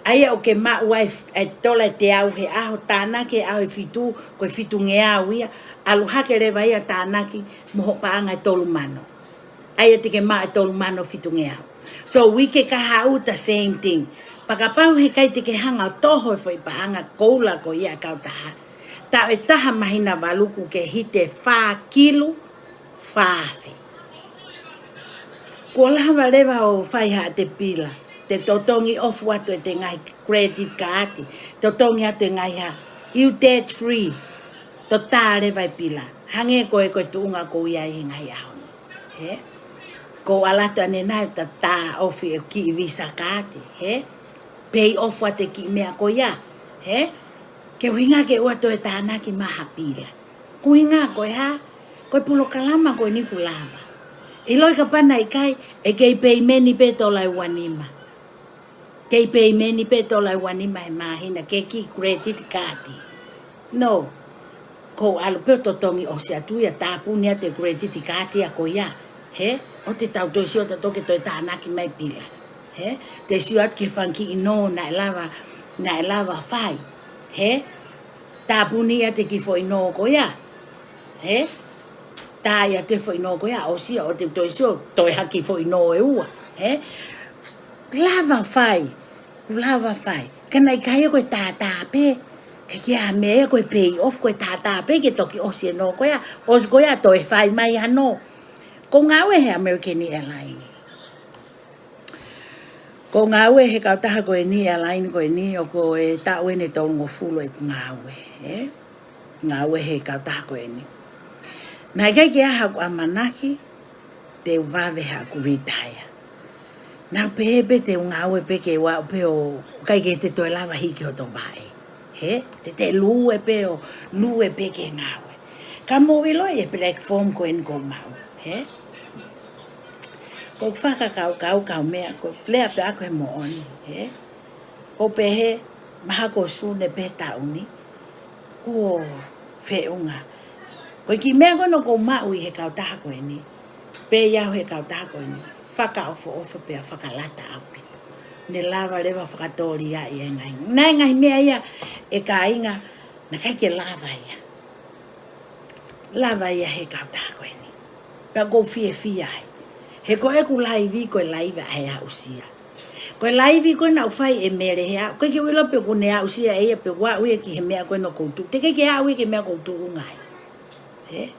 ʻA ia ʻoku ke maʻu ai f-, e tola ʻe teau he ʻaho, tānaki he ʻaho ʻe fitu, ko e fitungeau ia, ʻalu hake leva ia tānaki mo hoʻo paʻanga ʻe tolu mano. ʻA ia te ke maʻu e tolu mano fitungeau. So, uike kahaʻu the same thing. Pea kapau heʻikai te ke hanga ʻo toho e foʻi paʻanga koula ko ia ʻa e kautaha, taʻu ʻe taha māhina valu kuo ke hiki e fā kilu, fā afe. Kuo lava leva ʻo fai haʻate pila, te totongi off atu ʻete ngaahi credit card, totongi atu e ngaahi hā, you debt free, toe tā leva e pila. Hangē ko e, ko e tuʻunga ʻoku ou ʻi ai he ngaahi ʻaho ni. Hē? Ko u ʻalu atu ʻanenai toe tā off e kiʻi Visa card, hē? Pay off atu e kiʻi meʻa ko ia, hē? Ke ʻuhinga ke ʻoua toe tānaki mai ha pila. Ko e ʻuhinga ko e hā? Ko e polokalama ko eni ʻoku lava. ʻIloi kapau naʻe ʻikai, ʻe kei peimeni pē tola ʻe ua nima. Kei peimeni pē tola ʻe ua nima he māhina, ke kiʻi credit card. No. Ko u ʻalu pē ʻo totongi ʻosi atu ia, tāpuni atu e credit card ia ko ia. Hē? ʻOua te tau toe sio tautolu ke toe tānaki mai pila. Hē? Te sio atu ki he fanga kiʻi nō naʻe lava, naʻe lava fai. Hē? Tāpuni atu e kiʻi foʻi nō ko ia. Hē? Tā ia atu e foʻi nō ko ia, ʻosi ia, ʻoua te toe sio, toe hiki foʻi nō ʻe ua. Hē? Lava fai, kuo lava fai. Ka naʻe ʻikai ia ko e tātā pē. Ke ke ʻai meʻa ia ko e pay off, ko e tātā pē ke toki ʻosi e nō ko ia. ʻOsi ko ia toe fai mai ha nō. Ko u ngāue he American Airlines. Ko u ngāue he kautaha ko eni, airline ko eni, ʻoku ou taʻu eni ʻe tolungofulu ʻeku ngāue, ē? Ngāue he kautaha ko eni. Naʻe ʻikai ke ʻi ai haʻaku ʻamanaki te u vave haʻaku retire. Naʻá ku pehē pē te u ngāue pē ke u aʻu pē ʻo ʻikai ke te toe lava hiki hoto vaʻe. Hē? Te te lue pē ʻo lue pē ke ngāue. Ka mou ʻiloʻi e platform ko eni ʻoku ou maʻu. Hē? Ko ʻOku fakakaukau kau meʻa ko e lea pē ʻaʻaku he moʻoni, hē? ʻO pehē, mahalo ko Sune pē taʻu ni, kuo feʻunga. Ko e kiʻi meʻa ko ena ʻoku ou maʻu ʻi he kautaha ko eni, pea ʻi au he kautaha ko eni, fakaʻofoʻofa pea fakalata ʻaupito. Ne lava leva fakatōliaʻi e ngaahi, naʻe ngaahi meʻa ia ʻe kāinga, naʻe ʻikai ke lava ia. Lava ia he kautaha ko eni. Pea ʻoku ou fiefia ai. He ko ʻeku laivi, ko e laivi ʻa e aʻusia. Ko e laivi ko ena ʻoku fai ʻe Mele he ʻaho, ʻikai ke u ʻilo pe ʻoku ne aʻusia ʻe ia pe ʻoku aʻu ia ki he meʻa ko ena ʻoku ou tuʻu. Teʻeki ke aʻu ia ki he meʻa ʻoku ou tuʻunga ai. Hē?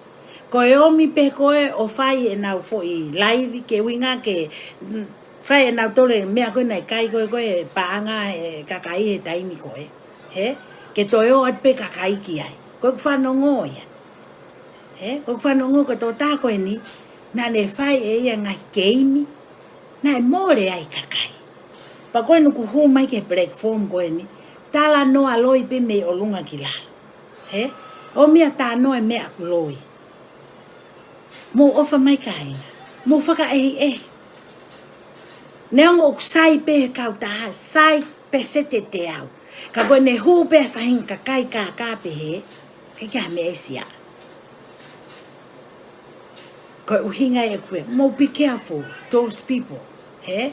Ko e ōmi pē ko ē ʻo fai ʻenau foʻi laivi ke ʻuhinga ke, mm, fai ʻenau tole meʻa ko ena ʻe kai ko ē ko e paʻanga e kakai he taimi ko ē. Hē? Ke toe ō atu pē kakai ki ai. Ko ʻeku fanongo ia. Hē? Ko ʻeku fanongo ko e tokotaha ko eni, naʻa ne fai ʻe ia ngaahi keimi, naʻe mole ai kakai. Pea ko eni ʻoku hū mai ki he platform ko eni, talanoa loi pē mei ʻolunga ki lalo. Hē? ʻOmi ʻa e talanoa e meʻa ʻoku loi. Mou ʻofa mai kāinga. Mou fakaʻehiʻehi. Neongo ʻoku sai pē he kautaha, sai pēseti ʻe teau. Ka ko ʻene hū pē faʻahinga kakai kākā pehē, ʻikai ke ʻi ai ha meʻa ʻe sia. Ko e ʻuhinga ē ʻoku ou, mou be careful, those people, hē?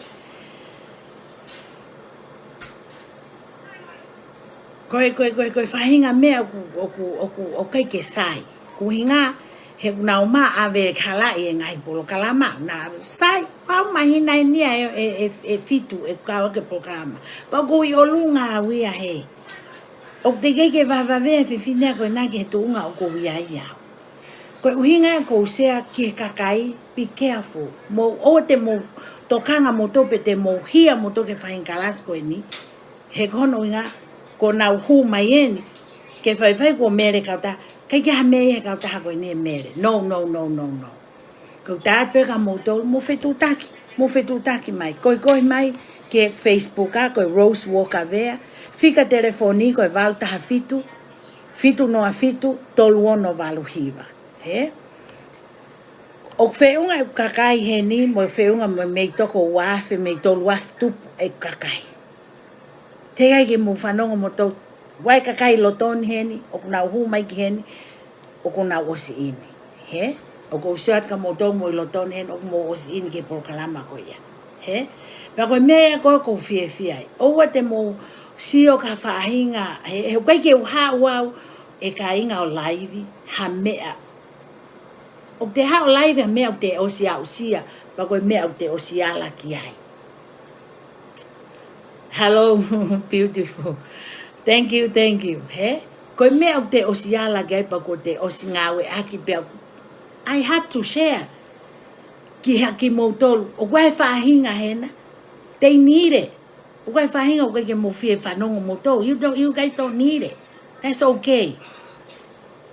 Ko e, ko e, ko e, ko e faʻahinga meʻa ʻoku, ʻoku, ʻoku, ʻoku ʻikai ke sai. Ko e ʻuhinga, he ʻoku nau ō mai ʻave halaʻi e ngaahi polokalama, naʻa sai, ʻoku mahino eni ia ʻe, ʻe, ʻe, ʻe fitu ʻeku kau ki he polokalama. Pea ʻoku ou ʻi ʻolunga au ia hē. ʻOku teʻeki ke vavevave e fefine ko ena ki he tuʻunga ʻoku ou ʻi ai au. Ko e ʻuhinga ē ʻoku ou share ki he kakai, be careful. Mou ʻoua te mou tokanga moutolu pe te mou hia moutolu ki he faʻahinga kalasi ko eni. He ko hono ʻuhinga, ko ʻenau hū mai eni, ke faifai ko Mele kautaha, ʻikai ke ʻi ai ha meʻa ʻi he kautaha ko eni ʻe Mele. No, no, no, no, no. Ko u tala atu pē kia moutolu, mou fetuʻutaki, mou fetuʻutaki mai. Koekoe mai ki he Facebook ʻaʻaku, ko e Rose Walker Vea, fika telefoni ko e valu taha fitu, fitu noa fitu, tolu ono valu hiva. Hē? ʻOku feʻunga ʻeku kakai heni, mo feʻunga mo e mei toko ua afe, mei tolu afe tupu ʻeku kakai. Teʻeki ai ke mou fanongo moutolu, ʻoku ʻi ai e kakai ʻi loto ni heni, ʻoku nau hū mai ki heni, ʻoku nau ʻosi ʻi heni. Hē? ʻOku ou sio atu kia moutolu mou ʻi loto ni heni, ʻoku mou ʻosi ʻi heni ki he polokalama ko ia. Hē? Pea ko e meʻa ia ko ē ʻoku ou fiefia ai. ʻOua te mou sio ki ha faʻahinga, hē, he ʻoku ʻikai ke u haʻu au ʻe kāinga ʻo laivi ha meʻa. ʻOku te haʻu ʻo laivi ha meʻa ʻoku te ʻosi aʻusia, pea ko e meʻa ʻoku te ʻosi ala ki ai. Hello, beautiful. Thank you, thank you. Hē? Ko e meʻa ʻoku te ʻosi ala ki ai, pea ʻoku te ʻosi ngāueʻaki pea ʻoku, I have to share. Ki he, kimoutolu. ʻOku ʻi ai e faʻahinga hena. They need it. ʻOku ʻi ai e faʻahinga ʻoku ʻikai ke mou fie fanongo moutolu. You don't, you guys don't need it. That's okay.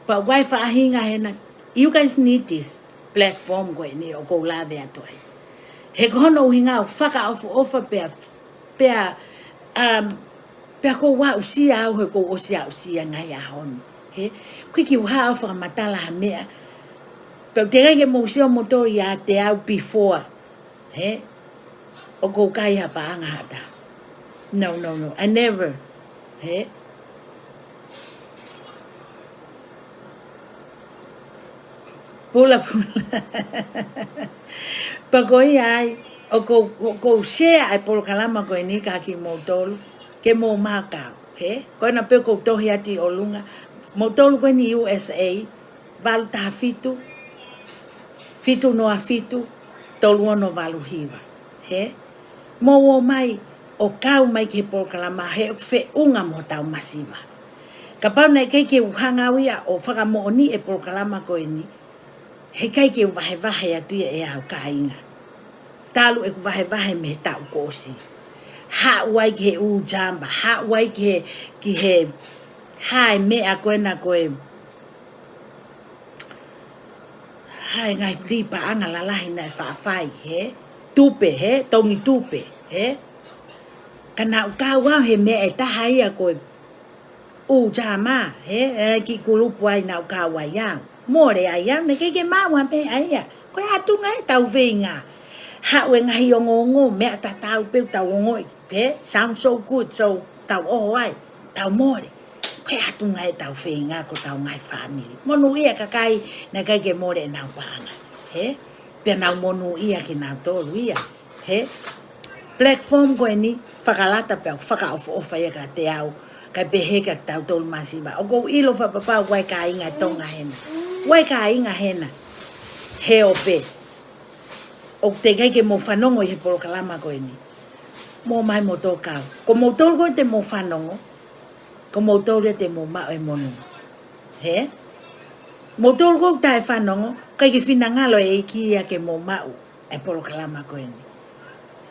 But ʻoku ʻi ai e faʻahinga hena, you guys need this platform ko eni ʻoku ou lave atu ai. He ko hono ʻuhinga ʻoku fakaʻofoʻofa pea, pea, um, pea ʻoku ou aʻusia au he ʻoku ou ʻosi aʻusia ngaahi ʻaho ni. Hē? ʻOku ʻikai ke u haʻu ʻo fakamatala ha meʻa. Pea ʻoku teʻeki ke mou sio moutolu ʻiate au before. Hē? ʻOku ou kai ha paʻanga ha taha. No, no, no. I never. Hē? Pula, pula. Pea ko ia ai, ʻoku ou, ʻoku ou share ʻa e polokalama ko eni kia kimoutolu, ke mou maʻu kau. Hē? Ko ena pē ʻoku ou tohi atu ʻi ʻolunga. Moutolu ko eni U S A, valu taha fitu, fitu noa fitu, tolu ono valu hiva. Hē? Mou ō mai ʻo kau mai ki he polokalama he ʻoku feʻunga mo hotau masiva. Kapau naʻe ʻikai ke u hanga au ia ʻo fakamoʻoniʻi e polokalama ko eni, heʻikai ke u vahevahe atu ia ʻe au kāinga. Talu ʻeku vahevahe mei he taʻu kuo ʻosi. Haʻu ai ki he ʻū jamba, haʻu ai ki he, ki he, hā e meʻa ko ena ko e, hā e ngaahi pili paʻanga lalahi naʻe faʻa fai, hē? Tupe, hē? Tongi tupe, hē? Ka naʻa ku kau au he meʻa ʻe taha ia ko e ʻū jama, hē? E kiʻi kulupu ai naʻa ku kau ai au. Mole ai au, naʻe ʻikai ke maʻu ha meʻa ia. Ko e ʻatunga ē ʻetau feinga. Haʻu e ngaahi ongoongo, meʻa tatau pē ʻoku tau ongoʻi, hē? Sounds so good, so tau ʻoho ai, tau mole. Ko e ʻatunga ē ʻetau feinga ko ʻetau ngaahi fāmili. Monūʻia e kakai naʻe ʻikai ke mole ʻenau paʻanga, hē? Pea nau monūʻia kinautolu ia, hē? Platform ko eni, fakalata pea fakaʻofoʻofa ia kiate au, kae pehē kia kitautolu masiva. ʻOku ou ʻilo fakapapau ʻoku ʻi ai e kāinga Tonga hena. ʻOku ʻi ai e kāinga hena. He ʻo pē. ʻOku teʻeki ai ke mou fanongo ʻi he polokalama ko eni. Mou ō mai mo tō kau. Ko moutolu ko ē te mou fanongo, ko moutolu ia te mou maʻu e monū. Hē? Moutolu ko ē ʻoku taʻefanongo, ʻikai ke finangalo e ʻEiki ia ke mou maʻu e polokalama ko eni.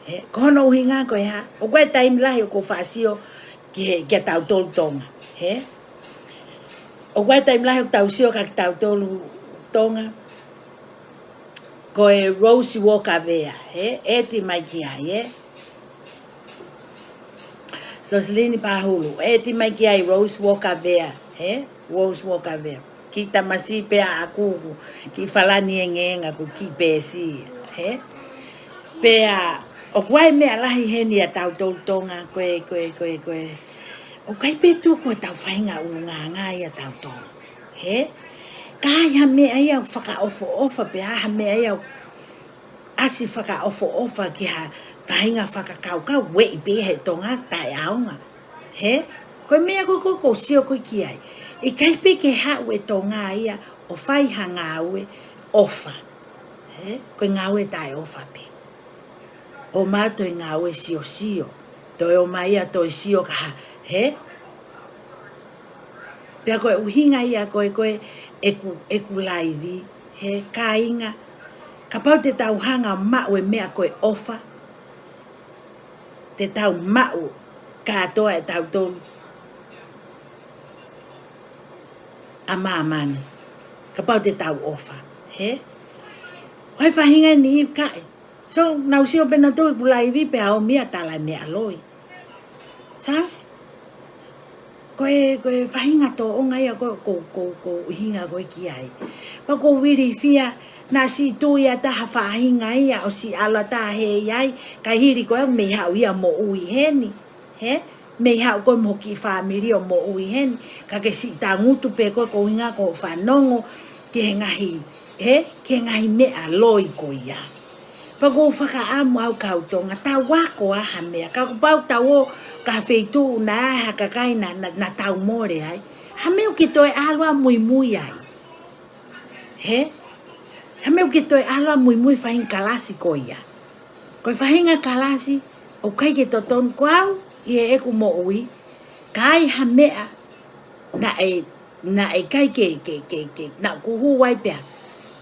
Hē? Ko hono ʻuhinga ko e hā, ʻoku ʻi ai e taimi lahi ʻoku ou faʻa sio ki he, kia tautolu Tonga. Hē? ʻOku ʻi ai e taimi lahi ʻoku tau sio kia kitautolu Tonga. Ko e Rose Walker Vea, hē? ʻEti mai ki ai, hē? Sosilini Pahulu, ʻeti mai ki ai Rose Walker Vea, hē? Rose Walker Vea. Kiʻi tamasiʻi pē ʻaʻaku, kiʻi Falani engeenga ko e kiʻi peesi, hē? Pea, ʻoku ʻi ai e meʻa lahi heni ʻa tautolu Tonga, ko e, ko e, ko e, ko e. ʻOku ʻikai pē tuku ʻetau faʻahinga ʻulungaanga ia ʻa tautolu, hē? Ka ai ha meʻa ia ʻoku fakaʻofoʻofa, pea ha meʻa ia ʻoku ʻasi fakaʻofoʻofa ki ha faʻahinga fakakaukau, ueʻi pē he Tonga taʻeʻaonga. Hē? Ko e meʻa ko ē ʻoku ou sio ko ē ki ai. ʻIkai pē ke haʻu e Tonga ia ʻo fai ha ngāue ʻofa. Hē? Ko e ngāue taʻeʻofa pē. ʻO maʻu e ngāue siosio. Toe ō mai ia toe sio ka hā. Hē? Pea ko e ʻuhinga ia ko ē, ko e ʻeku, ʻeku laivi, hē kāinga, kapau te tau hanga ʻo maʻu e meʻa ko e ʻofa, te tau maʻu kātoa ʻe tautolu ʻa māmani. Kapau te tau ʻofa, hē? ʻOku ʻi ai e faʻahinga ni ʻikai. So, nau sio pē nautolu ʻeku laivi pea ō mai ʻo tala e meʻa loi. Sai? Ko e, ko e faʻahinga tōʻonga ia ko, ko, ko, ko e ʻuhinga ko ē ki ai. Pea ʻoku ou ilifia, naʻa siʻi tui ʻa e taha faʻahinga ia, ʻo siʻi ʻalu ʻa e taha ʻi ai, kae hili ko ē mei haʻu ia ʻo moʻui heni. Hē? Mei haʻu ko ē mo e kiʻi fāmili ʻo moʻui heni. Ka ke siʻi tangutu pē ko ē ko e ʻuhinga ko hoʻo fanongo ki he ngaahi, hē? Ki he ngaahi meʻa loi ko ia. Pea ʻoku ou fakaʻamu au kau Tonga, tau ako ʻa ha meʻa. Kapau tau ō ki ha feituʻu naʻe ʻi ai ha kakai naʻa, naʻa, naʻa tau mole ai. Ha meʻa ʻoku ke toe ʻalu ʻo muimui ai. Hē? Ha meʻa ʻoku ke toe ʻalu ʻo muimui faʻahinga kalasi ko ia. Ko e faʻahinga kalasi, ʻoku ʻikai ke totonu ko au, ʻi heʻeku moʻui, ka ai ha meʻa, naʻe, naʻe ʻikai ke, ke, ke, ke, naʻa ku hū ai pea.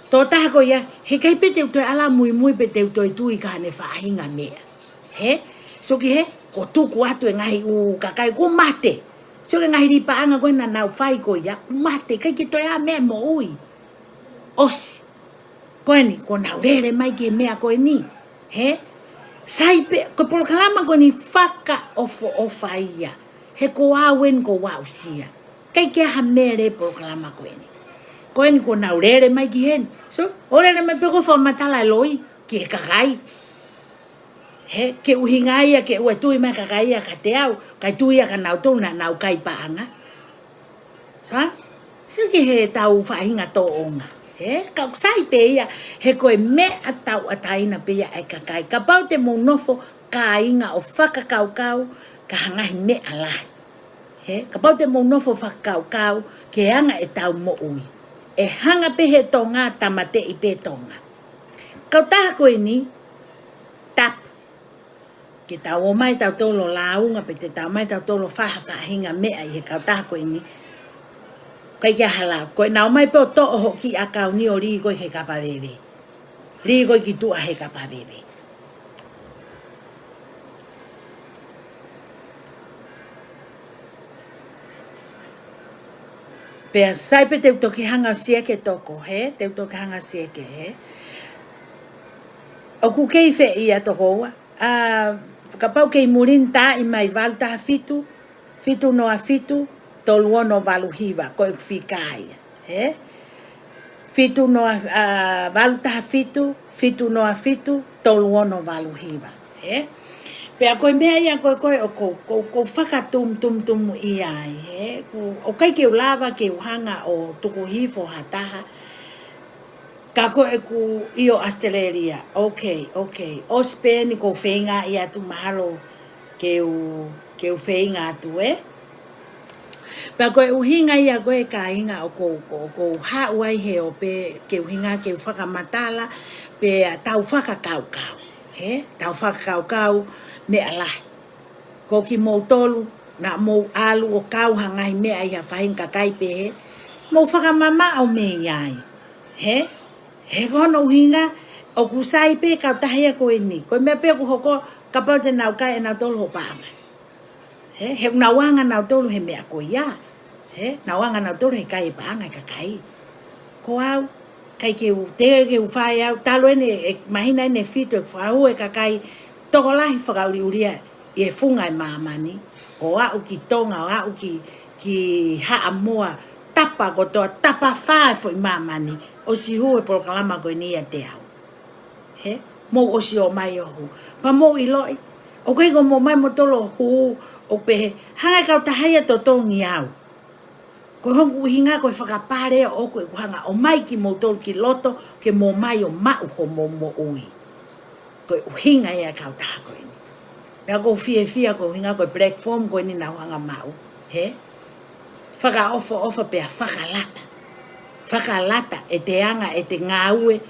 Tō taha ko ia, heʻikai pē te u toe ʻalu ʻo muimui pe te u toe tui ki haʻane faʻahinga meʻa. Hē? So ki hē, ko e tuku atu e ngaahi ʻū kakai kuo mate. So ki he ngaahi lipaʻanga ko ē naʻa nau fai ko ia, kuo mate, ʻikai ke toe ʻi ai ha meʻa moʻui. ʻOsi. Ko eni, kuo nau lele mai ki he meʻa ko eni. Hē? Sai pē, ko e polokalama ko eni fakaʻofoʻofa ia. He ko au eni kuo u aʻusia. ʻIkai ke ʻi ai ha meʻa lele polokalama ko eni. Ko eni kuo nau lele mai ki heni. So, ʻo lele mai pē ko e fakamatala e loi, ki he kakai. Hē, ke ʻuhinga ia, ke ʻoua ʻe tui mai kakai ia kiate au, kae tui ia kia nautolu naʻa nau kai paʻanga. Sai? Sio ki heʻetau faʻahinga tōʻonga. Hē, ka ʻoku sai pē ia, he ko e meʻa tauʻatāina pē ia ʻa e kakai. Kapau te mou nofo kāinga ʻo fakakaukau, ki ha ngaahi meʻa lahi. Hē, kapau te mou nofo fakakaukau, ki he anga ʻetau moʻui. ʻE hanga pē he Tonga, tāmateʻi pē Tonga. Kautaha ko eni, tapu. Ke tau ō mai tautolu ʻo lāunga pe te tau ō mai tautolu ʻo fai ha faʻahinga meʻa ʻi he kautaha ko eni. ʻIkai ke ʻi ai ha lau. Ko ʻenau ō mai pē ʻo toʻo hoʻo kiʻi ʻakauni ʻo lī koe ki he kapa veve. Lī koe ki tuʻa he kapa veve. Pea sai pē te u toki hanga ʻo siʻi ke toko, hē? Te u toki hanga ʻo siʻi ke, hē? ʻOku kei fē ia toko ua? ʻA, kapau kei muli ni tā ʻi mai valu taha fitu, fitu noa fitu, tolu ono valu hiva, ko ʻeku fika ia, hē? Fitu noa, a, valu taha fitu, fitu noa fitu, tolu ono valu hiva. Ē? Pea ko e meʻa ia ko ē ko ē ʻoku ou, ʻoku ou, ʻoku ou fakatumutumu ia ai, ē? ʻOku, ʻoku ʻikai ke u lava ke u hanga ʻo tuku hifo ha taha. Ka ko ʻeku ʻi ʻAositelēlia. Ok, ok. ʻOsi pē eni ʻoku ou feinga ʻi atu mahalo ke u, ke u feinga atu, ē? Pea ko e ʻuhinga ia ko ē kāinga ʻoku ou, ʻoku ou, ʻoku ou haʻu ai he ope ke ʻuhinga ke u fakamatala, pea tau fakakaukau. Ē? Tau fakakaukau meʻa lahi. Ko kimoutolu, naʻa mou ʻalu ʻo kau ha ngaahi meʻa ʻi ha faʻahinga kakai pehē, mou fakamamaʻo mei ai. Ē? He ko hono ʻuhinga, ʻoku sai pē kautaha ia ko eni. Ko e meʻa pē ʻoku hoko, kapau te nau kai ʻe nautolu ho paʻanga. Ē? He ʻoku nau anga nautolu he meʻa ko ia. Ē? Nau anga nautolu he kai e paʻanga e kakai. Ko au, ʻikai ke u, teʻeki ke u fai au, talu eni, ʻe, mahina eni ʻe fitu ʻeku fakahū e kakai tokolahi fakaʻuliʻulia ʻi he funga e māmani, ʻo aʻu ki Tonga, ʻo aʻu ki, ki Haʻamoa, tapa kotoa, tapafā e foʻi māmani, ʻosi hū e polokalama ko eni ʻiate au. Ē? Mou ʻosi ō mai ʻo hū. Pea mou ʻiloʻi, ʻoku ʻikai ko mou ō mai moutolu ʻo hū, ʻo pehē, hanga e kautaha ia ʻo totongi au. Ko hoku ʻuhinga ko e fakapale ʻoku ʻeku hanga ʻo ʻomai kimoutolu ki loto ke mou ō mai ʻo maʻu homou moʻui. Ko e ʻuhinga ia e kautaha ko eni. Pea ʻoku ou fiefia ko e ʻuhinga ko e platform ko eni naʻa ku hanga ʻo maʻu. Ē? Fakaʻofoʻofa pea fakalata. Fakalata ʻete anga ʻete ngāue.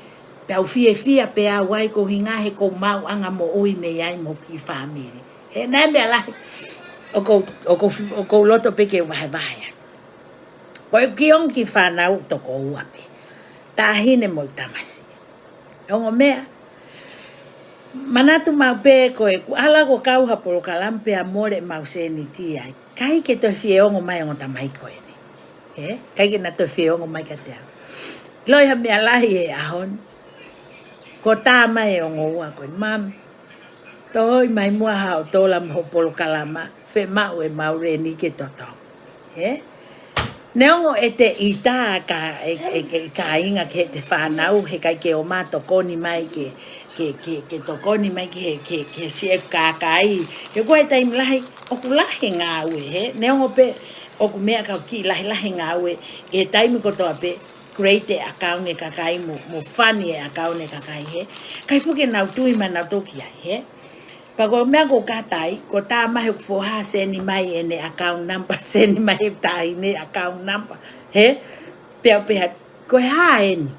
Pea u fiefia pē au ai ko e ʻuhinga he ko e maʻuʻanga moʻui mei ai mo e kiʻi fāmili. Ē, naʻe meʻa lahi. ʻOku ou, ʻoku ou fi-, ʻoku ou loto pē ke vahevahe. Ko e kiʻi ongo kiʻi fānau toko ua pē. Taʻahine mo e tamasiʻi. Ongo meʻa. Manatu maʻu pē ko ē, kuo ala ʻo kau ha polokalama pea mole ʻemau sēniti ai. ʻIkai ke toe fie ongo mai ongo tamaiki ko eni. Ē? ʻIkai ke na toe fie ongo mai kiate au. ʻIloʻi ha meʻa lahi he ʻaho ni. Ko e tā mai e ongo ua ko eni, Mum, tohoʻi mai muʻa haʻo tola mo ho polokalama, fiemaʻu ʻemau leni ke totongi. Ē? Neongo ʻete ʻita ka, ʻe, ʻe, ʻe kāinga ki heʻete fānau, heʻikai ke ō mai ʻo tokoni mai ke, ke, ke, ke tokoni mai ki he, ke, ke siʻi kakai. He ko e taimi lahi, ʻoku lahi e ngāue, ē? Neongo pē, ʻoku meʻa ka ʻoku kiʻi lahilahi e ngāue, he taimi kotoa pē, create e account e kakai mo, mo fund e account e kakai, ē? ʻIkai foki ke nau tui mai nautolu ki ai, ē? Pea ko e meʻa ʻoku ou kātaki, ko e tā mai hoku foha send mai ʻene account number, send mai he taʻahine account number, ē? Pea u pehē, ko e hā eni?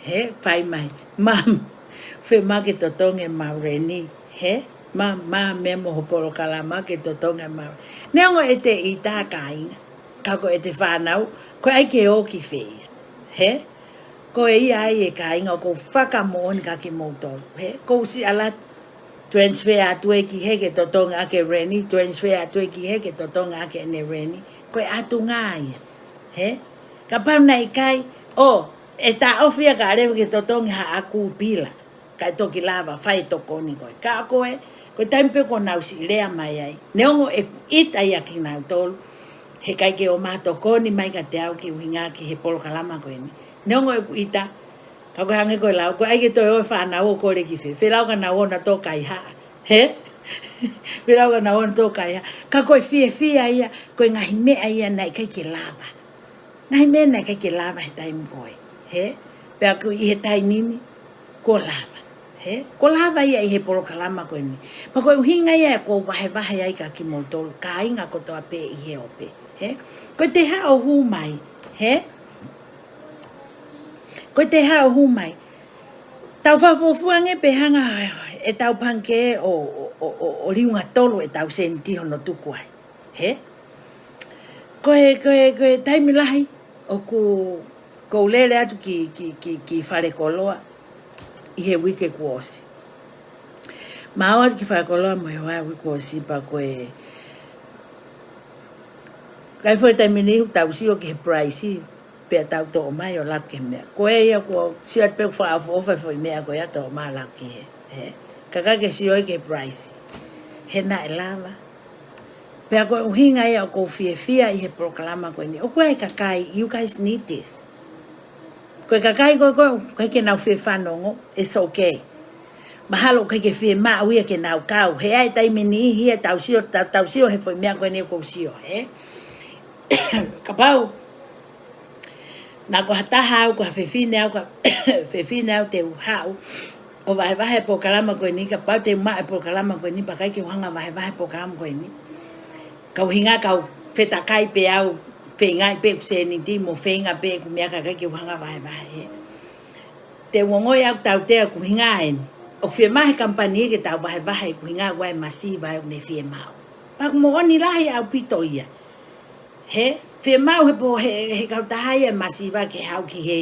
Ē? Fai mai, Mum, fiemaʻu ke totongi ʻemau leni, ē? Mum, Mum, meʻa mo ho polokalama ke totongi ʻemau. Neongo ʻete ʻita kāinga, ka ko ʻete fānau, ko e ʻai ke ō ki fē ia, ē? Ko ia ai e kāinga ʻoku ou fakamoʻoni kia kimoutolu, ē? ʻOku ou siʻi ala transfer atu ē ki hē ke totongi ʻaki e leni, transfer atu ē ki hē ke totongi ʻaki ʻene leni. Ko e ʻatunga ia, ē? Kapau naʻe ʻikai, ʻo, ʻe taʻofi ia kae leva ke totongi haʻaku pila. Kae toki lava fai e tokoni ko ē. Ka ko ē, ko e taimi pē ʻoku nau siʻi lea mai ai. Neongo ʻeku ʻita ia kia kinautolu, heʻikai ke ō mai ʻo tokoni mai kiate au ki he ʻuhinga ki he polokalama ko eni. Neongo ʻeku ʻita, ka ko e hangē ko e lau, ko e ʻai ke toe ō e fānau ʻo kole ki fē. Fēlau ka nau ō nautolu ʻo kaihaʻa. Ē? Fēlau ka nau ō nautolu ʻo kaihaʻa. Ka ko e fiefia ia, ko e ngaahi meʻa ia naʻe ʻikai ke lava. Ngaahi meʻa naʻe ʻikai ke lava he taimi ko ē. Ē? Pea ko ē ʻi he taimi ni, kuo lava. Ē? Kuo lava ia ʻi he polokalama ko eni. Pea ko e ʻuhinga ia ʻoku ou vahevahe ai kia kimoutolu, kāinga kotoa pē ʻi he ope. Ē? Ko ʻete haʻu ʻo hū mai. Ē? Ko ʻete haʻu ʻo hū mai. Tau fakafuofua ange pē hanga ʻetau pangikē ʻo, ʻo, ʻo, ʻo, ʻo liunga tolu ʻetau sēniti hono tuku ai. Ē? Ko e, ko e, ko e taimi lahi, ʻoku, ʻoku ou lele atu ki, ki, ki, ki falekoloa, ʻi he uike kuo ʻosi. Ma ō atu ki falekoloa mo e hoa uike kuo ʻosi pea ko e, ʻikai foʻi taimi ni ʻoku tau sio ki he price, pea tau toʻo mai ʻo laku ki he meʻa. Ko e ia kuo sio atu pē ʻoku fakaʻofoʻofa e foʻi meʻa ko ia toʻo mai ʻo laku ki hē. Ē? Ka ʻikai ke sio ki he price. He naʻe lava. Pea ko e ʻuhinga ia ʻoku ou fiefia ʻi he polokalama ko eni. ʻOku ʻi ai e kakai, you guys need this. Ko e kakai ko ē ʻoku ʻikai ke nau fie fanongo, it's okay. Mahalo ʻoku ʻikai ke fiemaʻu ia ke nau kau. He ʻi ai e taimi ʻe niʻihi ia ʻoku tau sio, tau, tau sio he foʻi meʻa ko eni ʻoku ou sio, hē? Kapau naʻa ko ha taha au, ko ha fefine au, ko ha fefine au te u haʻu ʻo vahevahe e polokalama ko eni, kapau te u maʻu e polokalama ko eni, pea ʻikai ke u hanga ʻo vahevahe e polokalama ko eni. Ka ʻuhinga ka u fetakai pē au, feingaʻi pē ʻeku sēniti mo feinga pē ʻeku meʻa ka ʻikai ke u hanga ʻo vahevahe. Te u ongoʻi ʻoku tautea ʻeku ʻuhinga eni. ʻOku fiemaʻu he kamupani ke tau vahevahe ʻeku ʻuhinga ʻoku ʻi ai e masiva ʻoku ne fiemaʻu. Pea ʻoku moʻoni lahi ʻaupito ia. Hē? Fiemaʻu he pō, he, he kautaha ia e masiva ke haʻu ki hē,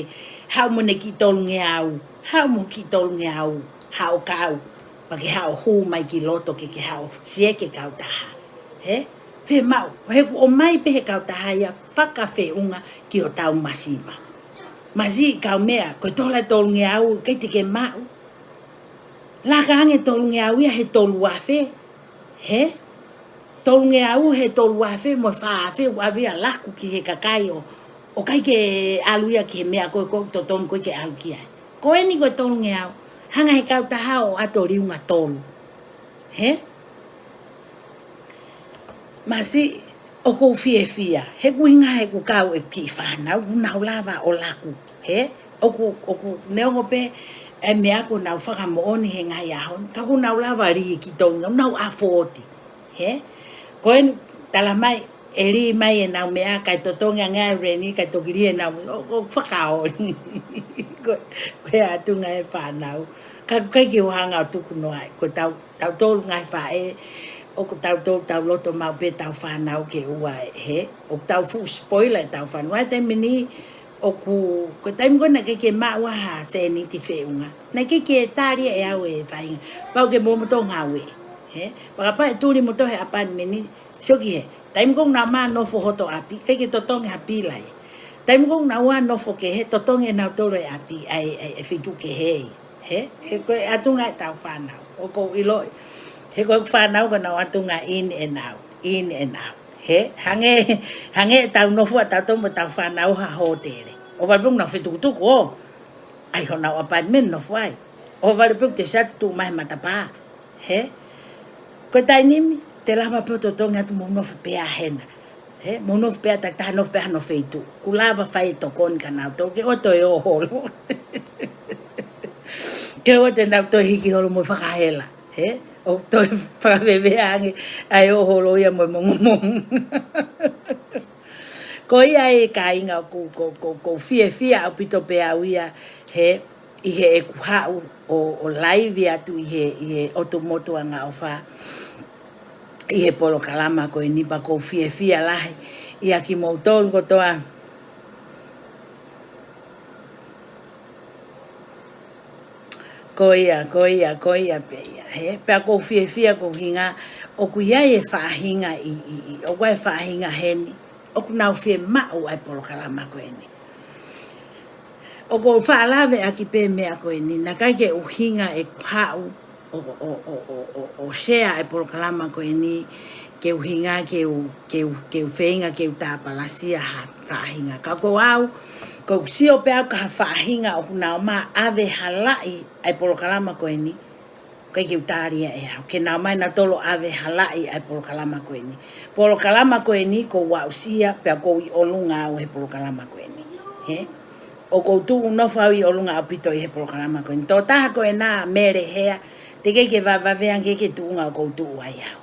haʻu mo ʻene kiʻi tolungeau, haʻu mo e kiʻi tolungeau, haʻu ʻo kau, pea ke haʻu ʻo hū mai ki loto ke ke haʻu ʻo siʻi ke kautaha. Hē? Fiemaʻu, he ʻoku ʻomai pē he kautaha ia fakafeʻunga ki hotau masiva. Masiʻi kaumeʻa, ko e tola e tolungeau, ʻikai te ke maʻu. Laka ange e tolungeau ia he tolu afe. Hē? Tolungeau he tolu afe mo e fā afe ʻoku ʻave ia ʻo laku ki he kakai ʻoku ʻikai ke ʻalu ia ki he meʻa ko ē ʻoku totonu ko ē ke ʻalu ki ai. Ko eni ko e tolungeau, hanga he kautaha ʻo ʻoatu e liunga tolu. Hē? Masiʻi, ʻoku ou fiefia. He ʻoku ʻuhinga he ʻoku kau e kiʻi fānau, ʻoku nau lava ʻo laku. Hē? ʻOku, ʻoku neongo pē e meʻa ʻoku nau fakamoʻoni he ngaahi ʻaho ni, ka ʻoku nau lava ʻo lī e kiʻi tolungeau, ʻoku nau afford. Hē? Ko eni, talamai, ʻe lī mai ʻenau meʻa, kae totongi ange ʻa e reni, kae toki lī ʻenau, ʻo, ʻo fakaoli. Ko, ko e ʻatunga e fānau. Ka ʻoku ʻikai ke u hanga ʻo tuku noa ai. Ko tau, tautolu ngaahi faʻē, ʻoku tautolu tau loto maʻu pē ʻetau fānau ke ʻoua ʻe, hē? ʻOku tau fuʻu spoiler ʻetau fānau. ʻI ai e taimi ʻe niʻihi, ʻoku, ko e taimi ko ē naʻe ʻikai ke maʻu ha sēniti feʻunga. Naʻe ʻikai ke tali ʻe au e faʻahinga. Pau ke mo moutolu ngāue. Hē? Pea kapau ʻe tuli moutolu he apartment, sio ki hē. Taimi ko ē ʻoku nau ō ʻo nofo hoto ʻapi, ʻikai ke totongi ha pila ia. Taimi ko ē ʻoku nau ō ʻo nofo kehe, totongi ʻe nautolu e ʻapi, ʻa e, ʻa e, ʻa e feituʻu kehe ia. Hē? He ko e ʻatunga ʻetau fānau. ʻOku ou ʻiloʻi. He ko e fānau ko ʻenau ʻatunga in and out, in and out. Hē? Hangē, hangē ʻetau nofo ʻa tautolu mo ʻetau fānau ha hōtele. ʻOhovale pē ʻoku nau fetukutuku ʻo ʻai honau apartment nofo ai. ʻOhovale pē ʻoku te sio atu tuʻu mai he matapā. Hē? Ko e taimi ni, te lava pē ʻo totongi atu mo nofo pē ʻa hena. Hē? Mo nofo pē ʻa takitaha, nofo pē ʻa hono feituʻu. ʻOku lava fai e tokoni kia nautolu ke ʻoua toe ō holo. Ke ʻoua te nau toe hiki holo mo fakahela. Hē? ʻO toe fakavevea ange ʻa e ō holo ia mo e mongomongo. Ko ia ai kāinga ʻoku, ʻoku, ʻoku, ʻoku ou fiefia ʻaupito pē au ia, hē, ʻi heʻeku haʻu ʻo, ʻo laivi atu ʻi he, ʻi he ʻOtu Motu Angaʻofa, ʻi he polokalama ko eni pea ʻoku ou fiefia lahi ia kimoutolu kotoa. Ko ia, ko ia, ko ia pē ia, hē? Pea ʻoku ou fiefia ko e ʻuhinga, ʻoku ʻi ai e faʻahinga ʻi, ʻi, ʻi, ʻoku ʻi ai e faʻahinga heni ʻoku nau fiemaʻu ʻa e polokalama ko eni. ʻOku ou faʻa lave ʻaki pē meʻa ko eni, naʻe ʻikai ke ʻuhinga ʻeku haʻu ʻo, ʻo, ʻo share e polokalama ko eni ke ʻuhinga ke u, ke u, ke u feinga ke u tāpalasia ha faʻahinga. Ka ko au, ʻoku ou sio pē au ki ha faʻahinga ʻoku nau ō mai ʻo ʻave halaʻi ʻa e polokalama ko eni, ʻikai ke u tali ia ʻe au. Ke nau ō mai nautolu ʻo ʻave halaʻi ʻa e polokalama ko eni. Polokalama ko eni ʻoku ou aʻusia, pea ʻoku ou ʻi ʻolunga au he polokalama ko eni. Hē? ʻOku ou tuʻu nofo au ʻi ʻolunga ʻaupito ʻi he polokalama ko eni. Tokotaha ko ena, Mele Hea, teʻeki ke vavevea ange ki he tuʻunga ʻoku ou tuʻu ai au.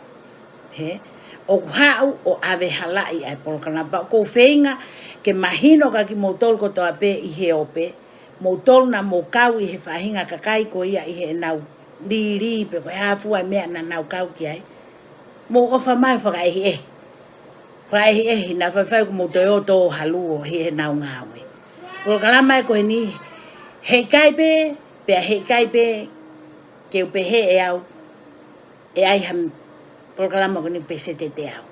Hē? ʻOku ou haʻu ʻo ʻave halaʻi ʻa e polokalama. Pea ʻoku ou feinga ke mahino kia kimoutolu kotoa pē ʻi he ope, moutolu naʻa mou kau ʻi he faʻahinga kakai ko ia ʻi heʻenau lili pe ko e hā fua e meʻa naʻa nau kau ki ai. Mou ʻofa mai ʻo fakaʻehiʻehi. Fakaʻehiʻehi, naʻa faifai ʻoku mou toe ō ʻo tō halu ʻo ʻi heʻenau ngāue. Polokalama ē ko eni, heʻikai pē, pea heʻikai pē ke u pehē ʻe au, ʻe ʻi ai ha polokalama ko eni peseti ʻe teau.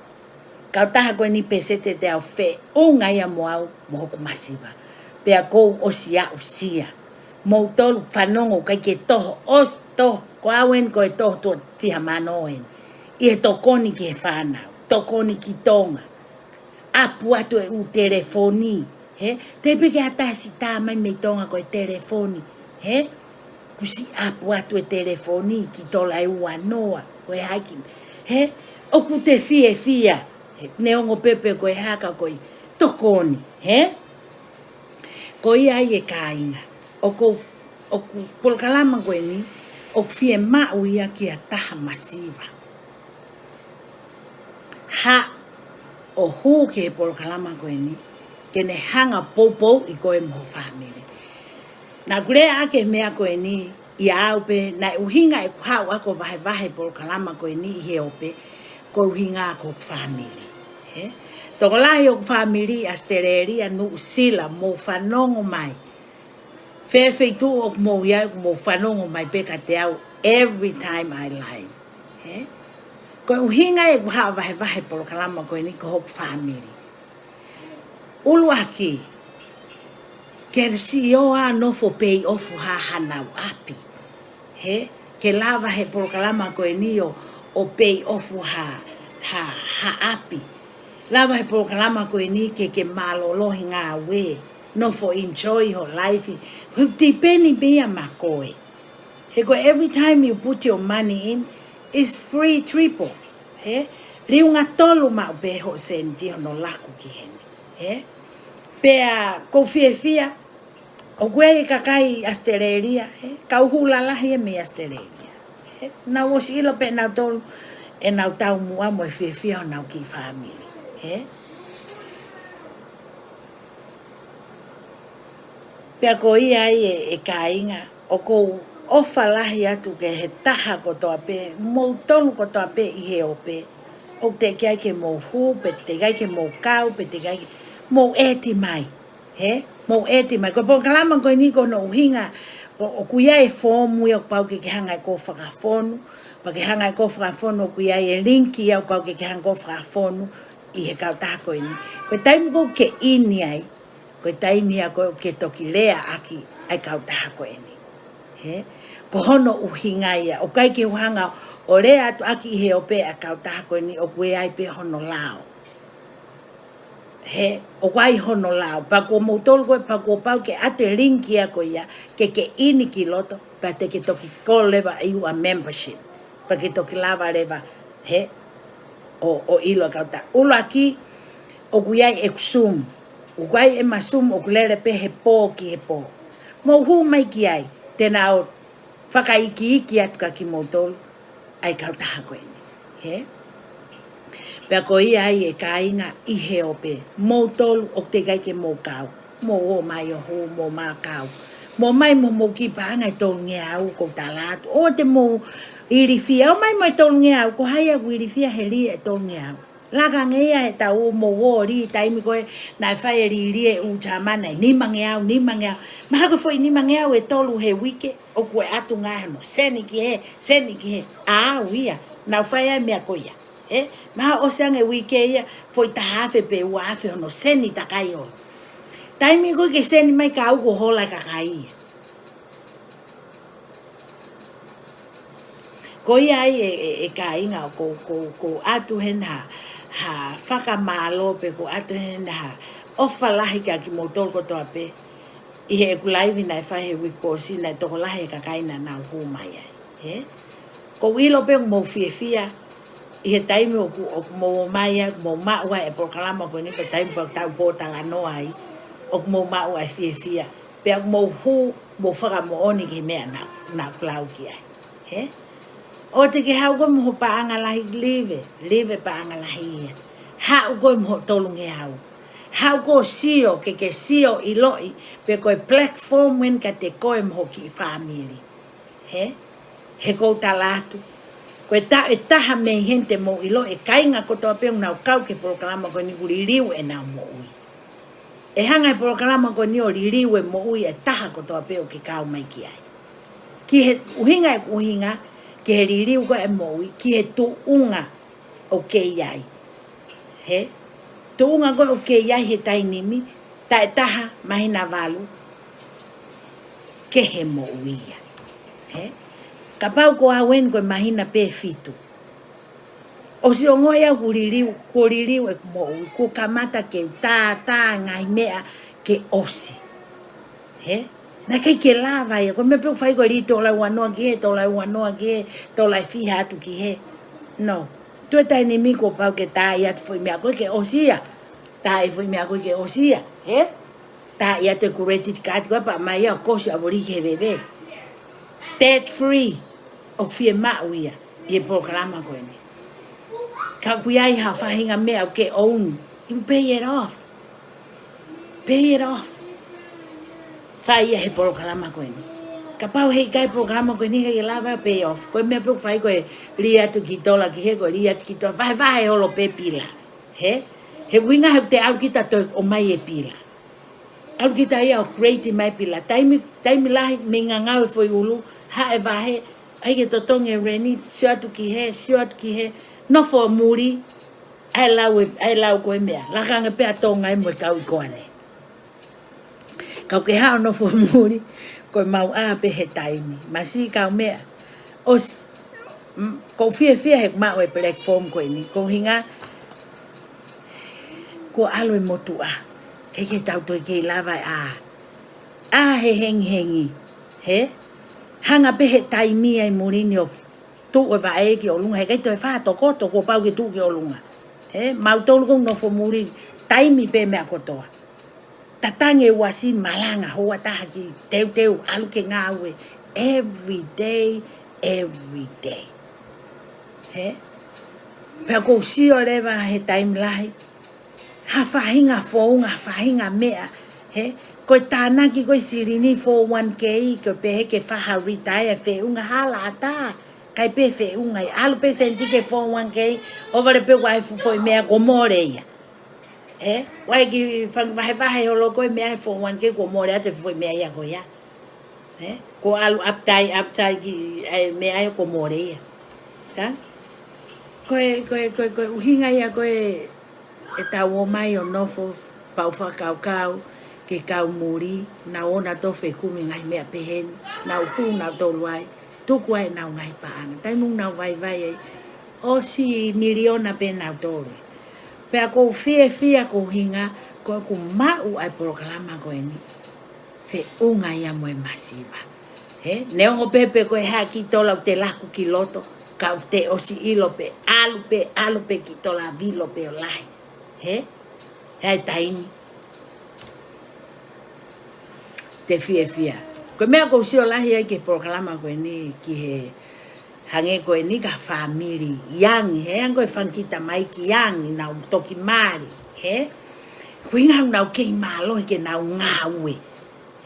Kautaha ko eni peseti ʻe teau feʻunga ia mo au mo hoku masiva. Pea ʻoku ou ʻosi aʻusia. Moutolu fanongo ʻikai ke toho, ʻosi toho, ko au eni ko e toho tuʻo fiha mano eni. ʻI he tokoni ki he fānau, tokoni ki Tonga. ʻApu atu e ʻū telefoni, He, teʻeki pē ke ʻi ai ha taha ʻe siʻi tā mai mei Tonga ko e telefoni. He, kuo siʻi ʻapu atu e telefoni ki tola ʻe ua noa, ko e hā e kiʻi. He, ʻoku te fiefia. He, neongo pē pe ko e hā ka ko e tokoni. He? Ko ia ai e kāinga. ʻOku, ʻoku polokalama ko eni, ʻoku fiemaʻu ia ki ha taha masiva. Haʻu ʻo hū ki he polokalama ko eni, ke ne hanga ʻo poupouʻi koe mo ho fāmili. Naʻá ku lea ʻaki e meʻa ko eni, ʻia au pē, naʻe ʻuhinga ʻeku haʻu ʻo vahevahe polokalama ko eni ʻi he ope, ko e ʻuhinga ko hoku fāmili. He? Tokolahi hoku fāmili ʻAositelēlia, Nuʻusila, mou fanongo mai. Fēfē feituʻu ʻoku mou ʻi ai, ʻoku mou fanongo mai pē kiate au every time I live. He? Ko e ʻuhinga ʻeku haʻu ʻo vahevahe polokalama ko eni ko hoku fāmili. ʻUluaki, ke siʻi ō ʻo nofo pay off ha, hanau ʻapi. He, ke lava he polokalama ko eni ʻo, ʻo pay off ha, ha, ha ʻapi. Lava he polokalama ko eni ke, ke mālōlō he ngāue, nofo enjoy ho life. He depend pē ia maʻa koe. He ko e every time you put your money in, it's free triple. He, liunga tolu maʻu pē hoʻo sēniti hono laku ki heni. He, pea ʻoku ou fiefia, ʻoku ʻi ai e kakai ʻAositelēlia, he, kau hū lalahi ia mei ʻAositelēlia. He, naʻá ku ʻosi ʻilo pē nautolu, ʻenau taumuʻa mo e fiefia honau kiʻi fāmili. He? Pea ko ia ai e, e kāinga, ʻoku ou ʻofa lahi atu ki he taha kotoa pē, moutolu kotoa pē ʻi he ope, ʻoku teʻeki ai ke mou hū, pe teʻeki ai ke mou kau, pe teʻeki ai ke mou ʻeti mai. He? Mou ʻeti mai. Ko e polokalama ko eni ko hono ʻuhinga, ʻo, ʻoku ʻi ai e foomu ia ʻoku pau ke ke hanga ʻo fakafonu, pea ke hanga ʻo fakafonu ʻoku ʻi ai e link ia ʻoku pau ke ke hanga ʻo fakafonu ʻi he kautaha ko eni. Ko e taimi ʻoku ke ʻi ai, ko e taimi ia ʻoku ke toki lea ʻaki ʻa e kautaha ko eni. He? Ko hono ʻuhinga ia, ʻoku ʻikai ke u hanga ʻo lea atu ʻaki ʻi he ope ʻa e kautaha ko eni ʻoku ʻi ai pē hono lao. He, ʻoku ʻi ai hono lao. Pea ko moutolu ko ē, pea kuo pau ke ʻoatu e link ia ko ia, ke ke ʻi ai ki loto, pea te ke toki call leva ʻa e membership. Pea ke toki lava leva, he, ʻo, ʻo ʻilo e kautaha. ʻUluaki, ʻoku ʻi ai ʻeku Zoom. ʻOku ʻi ai ʻema Zoom, ʻoku lele pē he pō ki he pō. Mou hū mai ki ai, te nau fakaikiiki atu kia kimoutolu ʻa e kautaha ko eni. He? Pea ko ia ai e kāinga ʻi he ope, moutolu ʻoku teʻeki ai ke mou kau, mou ō mai ʻo hū, mou ō mai ʻo kau. Mou ō mai mo homou kiʻi paʻanga ʻe tolungeau ʻoku ou tala atu. ʻOua te mou ilifia, ō mai mo e tolungeau, ko hai ʻoku ilifia he lī ʻe tolungeau? Laka ange ia he taʻu mou ō lī taimi ko ē naʻe fai e lī lī ʻa e ʻū Siamane, nimangeau, nimangeau. Mahalo ko e foʻi nimangeau ʻe tolu he uike, ʻoku ʻoatu ngaahi hono seni ki hē, seni ki hē. ʻA au ia, naʻá ku fai ai e meʻa ko ia. He, mahalo ʻosi ange uike ia, foʻi taha afe pe ua afe hono seni takai ʻo. Taimi ko ē ke seni mai ka ʻoku hola e kakai ia. Ko ia ai e, e, e kāinga ʻoku ou, ʻoku ou, ʻoku ou ʻoatu heni ha, ha fakamālō pe ʻoku ou ʻoatu heni ha ʻofa lahi kia kimoutolu kotoa pē. ʻI heʻeku live naʻe fai he uike kuo ʻosi naʻe tokolahi e kakai naʻa nau hū mai ai. He? ʻOku ou ʻilo pē ʻoku mou fiefia, ʻi he taimi ʻoku, ʻoku mou ō mai ai, ʻoku mou maʻu ai e polokalama ko eni pea taimi pea tau pōtalanoa ai, ʻoku mou maʻu ai e fiefia. Pea ʻoku mou hū, mou fakamoʻoni ki he meʻa naʻa, naʻa ku lau ki ai. He? ʻOua te ke haʻu koe mo ho paʻanga lahi, live, live paʻanga lahi ia. Haʻu koe mo ho tolungeau. Haʻu koe ʻo sio, ke ke sio ʻiloʻi, pe ko e platform eni kiate koe mo ho kiʻi fāmili. He? He ʻoku ou tala atu. Ko e ta-, e taha mei heni te mou ʻilo, e kāinga kotoa pē ʻoku nau kau ki he polokalama ko eni ʻoku liliu ʻenau moʻui. ʻE hanga ʻe he polokalama ko eni ʻo liliu e moʻui e taha kotoa pē ʻoku ke kau mai ki ai. Ki he ʻuhinga ʻeku ʻuhinga, ki he liliu ko ē e moʻui, ki he tuʻunga ʻoku ke ʻi ai. He? Tuʻunga ko ē ʻoku ke ʻi ai he taimi ni, taʻe taha, māhina valu, kehe moʻui ia. He? Kapau ko au eni ko e māhina pē ʻe fitu. ʻOsi ongoʻi au kuo liliu, kuo liliu ʻeku moʻui, kuo kamata ke u tā, tā ngaahi meʻa, ke ʻosi. Hē? Naʻe ʻikai ke lava ia, ko e meʻa pē ʻoku fai ko e lī tola ua noa ki hē, tola ua noa ki hē, tola ʻe fiha atu ki hē. No. Toe taimi ni kuo pau ke tā ʻa e foʻi meʻa ko ē ke ʻosi ia. Tā ʻa e foʻi meʻa ko ē ke ʻosi ia. Hē? Tā ʻa e credit card ko ē pea ʻomai ia ʻo kosi ʻa e voli ki he veve. Debt free. ʻOku fiemaʻu ia ʻi he polokalama ko eni. Ka ʻoku ʻi ai ha faʻahinga meʻa ʻoku ke own, you pay it off. Pay it off. Fai ia he polokalama ko eni. Kapau heʻikai polokalama ko eni, heʻikai lava pay off. Ko e meʻa pē ʻoku fai ko e lī atu ki tola ki hē, ko e lī atu ki tola. Vahevahe holo pē pila. Hē? He ʻuhinga he ʻoku te ʻalu kita toe ʻomai e pila. ʻAlu kita ia ʻo create mai pila. Taimi, taimi lahi mei ngangau e foʻi ʻulu, haʻu e vahe, ʻai ke totongi e reni, sio atu ki hē, sio atu ki hē, nofo muli, ʻai lau e, ʻai lau ko e meʻa. Laka ange pē ʻa Tonga ia mo e kau ʻi Koane. Kau ke haʻu nofo muli, ko e maʻu ʻā pē he taimi. Masiʻi kau meʻa. ʻOsi, m-, ʻoku ou fiefia he maʻu e platform ko eni. Ko e ʻuhinga, kuo ʻalu e motuʻa. ʻIkai ke tau toe kei lava ʻa, ʻa he hengihengi. Hē? Hanga pē he taimi ʻa e muli ni ʻo tuʻu e vaʻe ki ʻolunga. Heʻikai toe fā tokoto kuo pau ke tuʻu ki ʻolunga. Hē? Mautolu ʻoku nofo muli. Taimi pē meʻa kotoa. Tatangi e uasi, malanga, houa ʻe taha ki teuteu, ʻalu ke ngāue. Every day, every day. Hē? Pea ʻoku ou sio leva he taimi lahi. Ha faʻahinga founga, ha faʻahinga meʻa. Hē? Ko e tānaki ko e silini four oh one K, ko e pehē ke fai ha retire, feʻunga hala ʻatā. ʻIkai pē feʻunga ia. ʻAlu pē seniti ki he four oh one K, ʻohovale pē ʻoku ʻi ai e fuʻu foʻi meʻa kuo mole ia. Hē? ʻOua ʻe kiʻi fanga vahevahe holo ko e meʻa he four oh one K kuo mole atu e foʻi meʻa ia ko ia. Hē? Kuo ʻalu ʻaptai, ʻaptai ki he meʻa ia kuo mole ia. Sai? Ko e, ko e, ko e, ko e ʻuhinga ia ko ē ʻetau ō mai ʻo nofo pea u fakakaukau ki he kau muli, nau ō nautolu ʻo fekumi he ngaahi meʻa pehē ni, nau hū nautolu ai, tuku ai ʻenau ngaahi paʻanga. Taimi ʻoku nau vaivai ai, ʻosi miliona pē nautolu. Pea ʻoku ou fiefia ko e ʻuhinga, ko ʻeku maʻu ʻa e polokalama ko eni. Feʻunga ia mo e masiva. Hē? Neongo pē pe ko e hā e kiʻi tola ʻoku te laku ki loto, ka ʻoku te ʻosi ʻilo pē, ʻalu pē, ʻalu pē kiʻi tola vilo pē ʻo lahi. Hē? He ʻi ai e taimi. Te fiefia. Ko e meʻa ʻoku ou sio lahi ai ki he polokalama ko eni, ki he hangē ko eni ki he fāmili Young, hē, hangē ko e fanga kiʻi tamaiki Young, nau toki mali, hē? Ko e ʻuhinga ʻoku nau kei mālohi ke nau ngāue,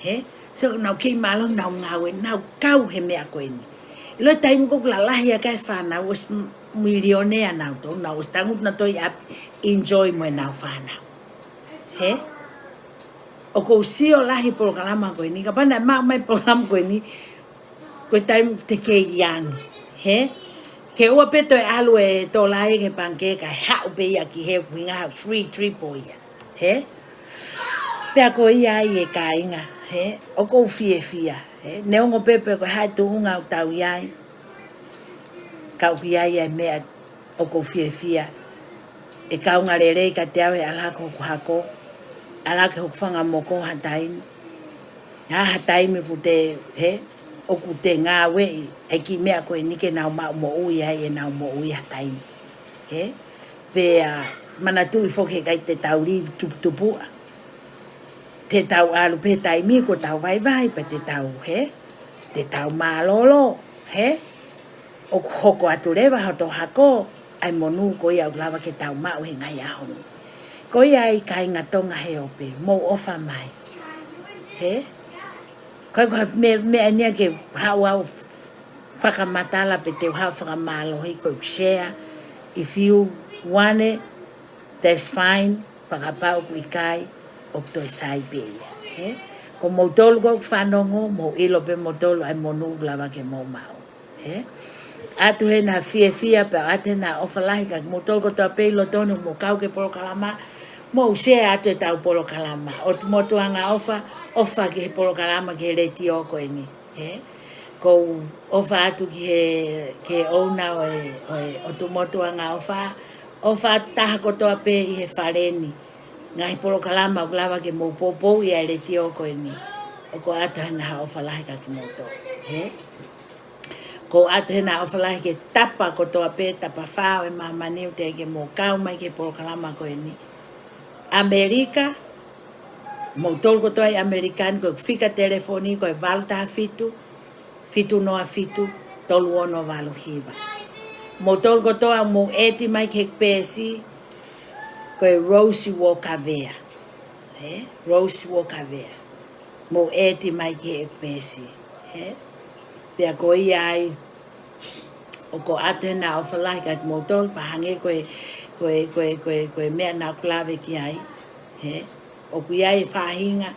hē? So, nau kei mālohi nau ngāue, nau kau he meʻa ko eni. ʻIlo e taimi ko ē ʻoku lalahi ai e fānau, ʻosi milionea nautolu, nau ʻosi tangutu nautolu ʻi ʻapi, enjoy mo ʻenau fānau. Hē? ʻOku ou sio lahi polokalama ko eni, kapau naʻe maʻu mai polokalama ko eni, ko e taimi te kei Young, hē? Ke ʻoua pē toe ʻalu e tola ia ki he pangikē kae haʻu pē ia ki hē, ʻuhinga ha free trip ʻo ia, hē? Pea ko ia ai e kāinga, hē? ʻOku ou fiefia, hē? Neongo pē pe ko e hā e tuʻunga ʻoku tau ʻi ai, ka ʻoku ʻi ai e meʻa ʻoku ou fiefia. ʻE kaunga lelei kiate au he ʻalu hake hoku hako, ʻalu hake hoku fanga moko ha taimi. ʻA ha taimi ʻoku te, hē, ʻoku te ngāueʻi e kiʻi meʻa ko eni ke nau maʻu moʻui ai ʻenau moʻui ha taimi. Hē? Pea manatuʻi foki heʻikai te tau live tuputupuʻa. Te tau ʻalu pē taimi kuo tau vaivai, pea te tau, hē? Te tau mālōlō, hē? ʻOku hoko atu leva hoto hako, ʻa e monū ko ia ʻoku lava ke tau maʻu he ngaahi ʻaho ni. Ko ia ai kāinga Tonga he ope, mou ʻofa mai. Hē? Ko e, ko e meʻa, meʻa eni ia ke haʻu au fakamatala pe te u haʻu fakamālohi ko e share. If you want it, that's fine. Fakapapau ʻoku ʻikai, ʻoku toe sai pē ia. Hē? Ko moutolu ko ē ʻoku fanongo, mou ʻilo pē moutolu ʻa e monū ʻoku lava ke mou maʻu. Hē? ʻAtu hena fiefia pea ʻatu hena ʻofa lahi kia moutolu kotoa pē ʻi loto ni ʻoku mou kau ki he polokalama, mou share atu ʻetau polokalama. ʻOtu Motu Angaʻofa, ʻofa ki he polokalama ki he letiō ko eni. Hē? ʻOku ou ʻofa atu ki he, ki he ʻouna ʻo e, ʻo e ʻOtu Motu Angaʻofa, ʻofa atu taha kotoa pē ʻi he fale ni. ngaahi polokalama ʻoku lava ke mou poupouʻi ʻa e letiō ko eni. ʻOku ʻoatu hena ha ʻofa lahi kia kimoutolu. Hē? ʻOku ʻoatu hena ha ʻofa lahi ki he tapa kotoa pē, tapa fā ʻo e māmani ʻoku teʻeki ke mou kau mai ki he polokalama ko eni. ʻAmelika, moutolu kotoa ʻi ʻAmelika ni, ko e fika telefoni ko e valu taha fitu, fitu noa fitu, tolu ono valu hiva. Moutolu kotoa mou ʻeti mai ki he peesi, ko e Rose Walker Vea. Hē? Rose Walker Vea. Mou ʻeti mai ki he peesi. Hē? Pea ko ia ai, ʻoku ʻoatu hena ha ʻofa lahi kia kimoutolu, pea hangē ko e, ko e, ko e, ko e, ko e meʻa naʻá ku lave ki ai. Hē? ʻOku ʻi ai e faʻahinga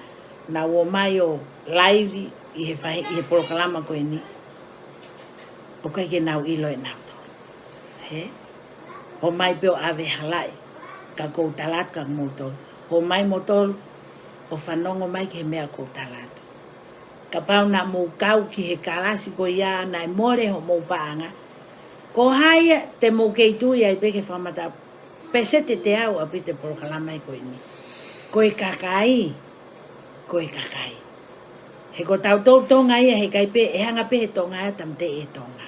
naʻa nau ō mai ʻo laivi ʻi he faʻahi-, ʻi he polokalama ko eni. ʻOku ʻikai ke nau ʻilo ʻe nautolu. Hē? ʻOmai pē ʻo ʻave halaʻi, ka ʻoku ou tala atu kia moutolu. ʻOmai moutolu ʻo fanongo mai ki he meʻa ʻoku ou tala atu. Kapau naʻa mou kau ki he kalasi ko ia naʻe mole hoʻomou paʻanga, ko hai ia te mou kei tui ai pē ke fakamatala? Pēseti ʻe teau ʻaupito e polokalama ko eni. Ko e kakai, ko e kakai. He ko tautolu Tonga ia, heʻikai pē, ʻe hanga pē he Tonga ia ʻo tāmateʻi e Tonga.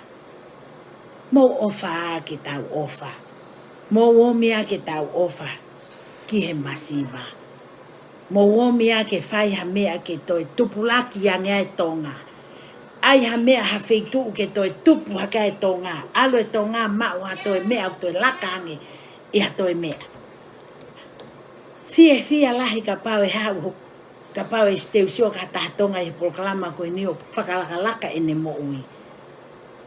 Mou ʻofa ā ke tau ʻofa. Mou ōmai ā ke tau ʻofa ki he masiva. Mou ōmai ā ke fai ha meʻa ke toe tupulaki ange ai e Tonga. ʻAi ha meʻa ha feituʻu ke toe tupu hake ai e Tonga. ʻAlu e Tonga maʻu ha toe meʻa ʻo toe laka ange ʻi ha toe meʻa. Fiefia lahi kapau ʻe haʻu ho-, kapau ʻe sio ha taha Tonga ʻi he polokalama ko eni ʻo fakalakalaka ʻene moʻui.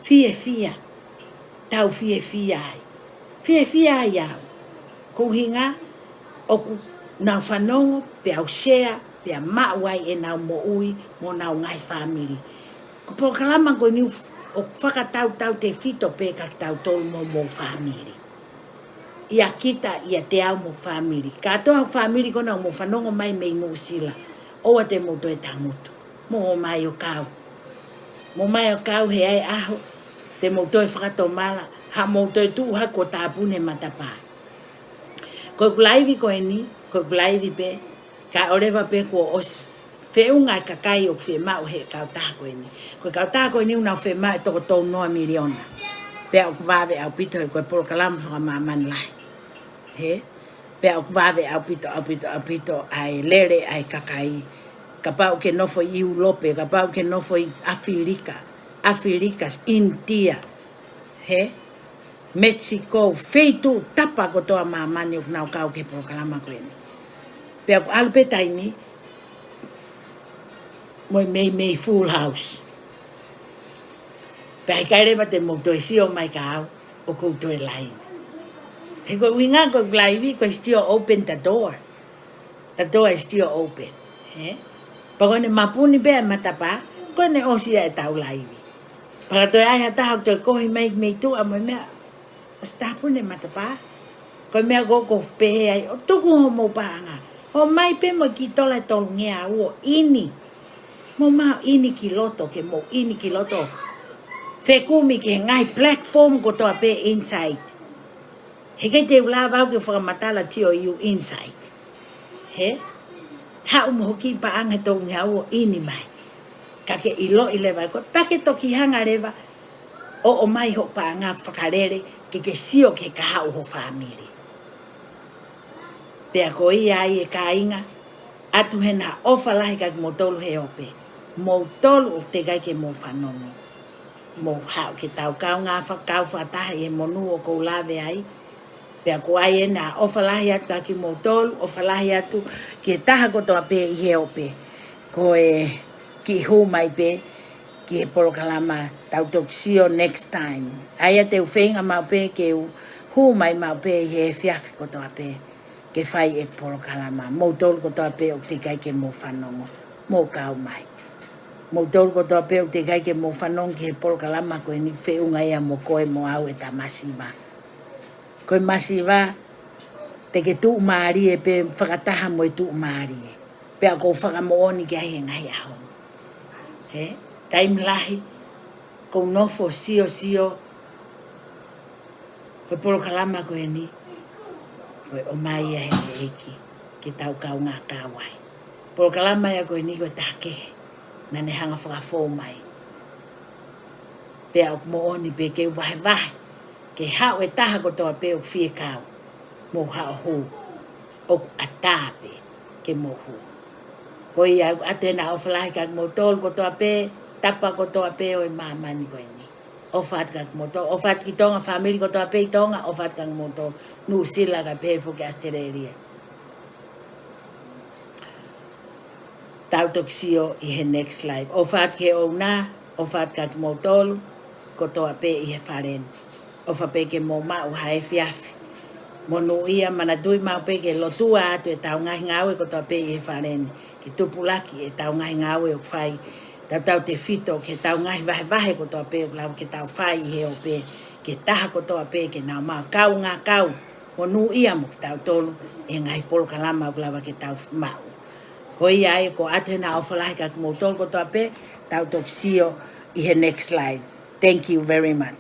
Fiefia. Tau fiefia ai. Fiefia ai au. Ko e ʻuhinga ʻoku nau fanongo, pea u share, pea maʻu ai ʻenau moʻui mo honau ngaahi fāmili. Ko e polokalama ko eni ʻoku fakatautautefito pē kia kitautolu mo homou fāmili. ʻIa kita, ʻiate au mo e fāmili. Kātoa e fāmili ko ena ʻoku mou fanongo mai mei Nuʻusila, ʻoua te mou toe tangutu. Mou ōmai ʻo kau. Mou ōmai ʻo kau he ʻe ʻi ai e ʻaho te mou toe fakatomala, haʻamou toe tuʻu hake ʻo tāpuni e matapā. Ko ʻeku laivi ko eni, ko ʻeku laivi pē, kae ʻoua leva pē kuo ʻosi feʻunga e kakai ʻoku fiemaʻu he kautaha ko eni. Ko e kautaha ko eni ʻoku nau fiemaʻu e toko tolu noa miliona. Pea ʻoku vave ʻaupito he ko e polokalama fakamāmani lahi. Hē? Pea ʻoku vave ʻaupito, ʻaupito, ʻaupito ʻa e lele ʻa e kakai. Kapau ʻokú ke nofo ʻi ʻIulope, kapau ʻokú ke nofo ʻi ʻAfilika, ʻAfilika, ʻInitia. Hē? Mekisiko, feituʻu tapa kotoa māmani ʻoku nau kau ki he polokalama ko eni. Pea ʻoku ʻalu pē taimi, mo e meimei full house. Pea ʻikai leva te mou toe sio mai kia au, ʻoku ou toe laivi. He ko e ʻuhinga ko e laivi, ko e still open the door. The door is still open. Hē? Pea ko ʻene mapuni pē e matapā, ko ʻene ʻosi ia ʻetau laivi. Pea ka toe ʻi ai ha taha ʻoku toe kohi mai mei tuʻa mo e meʻa, ʻosi tāpuni e matapā. Ko e meʻa ʻoku ou pehē ai, ʻo tuku homou paʻanga. ʻOmai pē mo e kiʻi tola ʻe tolungeau ʻo ʻini. Mou ōmai ʻo ʻini ki loto, ke mou ʻini ki loto. Fekumi ki he ngaahi platform kotoa pē inside. Heʻikai te u lava au ke fakamatala to you inside. Hē? Haʻu mo hoʻo kiʻi paʻanga ʻe tolungeau ʻo ʻini mai. Ka ke ʻiloʻi leva ʻe koe, pea ke toki hanga leva ʻo ʻomai hoʻo paʻanga fakalele ke ke sio ki he kahaʻu ho fāmili. Pea ko ia ai e kāinga, ʻoatu hena ha ʻofa lahi kia kimoutolu he ope. Moutolu ʻoku teʻeki ai ke mou fanongo. Mou haʻu ke tau kaungā fakakau fakataha ʻi he monū ʻoku ou lave ai. Pea ko ia ai ena, ʻofa lahi atu kia kimoutolu, ʻofa lahi atu ki he taha kotoa pē ʻi he ope. Ko e kiʻi hū mai pē ki he polokalama, tau toki sio next time. ʻA ia te u feinga maʻu pē ke u hū mai maʻu pē ʻi he efiafi kotoa pē ke fai e polokalama. Moutolu kotoa pē ʻoku teʻeki ai ke mou fanongo, mou kau mai. Moutolu kotoa pē ʻoku teʻeki ai ke mou fanongo ki he polokalama ko eni, feʻunga ia mo koe mo au e tamasiva. Ko e masiva, te ke tuʻumālie pē fakataha mo e tuʻumālie. Pea ʻoku ou fakamoʻoni ki ai he ngaahi ʻaho ni. Hē? Taimi lahi, ʻoku ou nofo siosio, ko e polokalama ko eni, ko e ʻomai ia he ʻEiki. ke tau kaungā kau ai. Polokalama ia ko eni ko e taha kehe naʻa ne hanga fakafou mai. Pea ʻoku moʻoni pē ke u vahevahe, ke haʻu e taha kotoa pē ʻoku fie kau, mou haʻu ʻo hū, ʻoku ʻatā pē ke mou hū. Ko ia ʻoku ʻoatu ʻena ʻofa lahi kiate kimoutolu kotoa pē, tapa kotoa pē ʻo e māmani ko eni. ʻOfa atu kiate kimoutolu, ʻofa atu ki Tonga, fāmili kotoa pē ʻi Tonga, ʻofa atu kiate kimoutolu, Nuʻusila kae pehē foki ʻAositelēlia. Tau toki sio ʻi he next live. ʻOfa atu ki he ʻouna, ʻofa atu kiate kimoutolu kotoa pē ʻi he fale ni. ʻOfa pē ke mou maʻu ha efiafi monūʻia, manatuʻi maʻu pē ke lotua atu ʻetau ngaahi ngāue kotoa pē ʻi he fale ni, ke tupulaki ʻetau ngaahi ngāue ʻoku fai. Tautautefito ki heʻetau ngaahi vahevahe kotoa pē ʻoku lava ke tau fai ʻi he ope, ki he taha kotoa pē ke nau maʻu, kaungā kau monūʻia mo kitautolu ʻi he ngaahi polokalama ʻoku lava ke tau maʻu. Ko ia ai, ʻoku ʻoatu ʻena ʻofa lahi kiate kimoutolu kotoa pē, tau toki sio ʻi he next live. Thank you very much.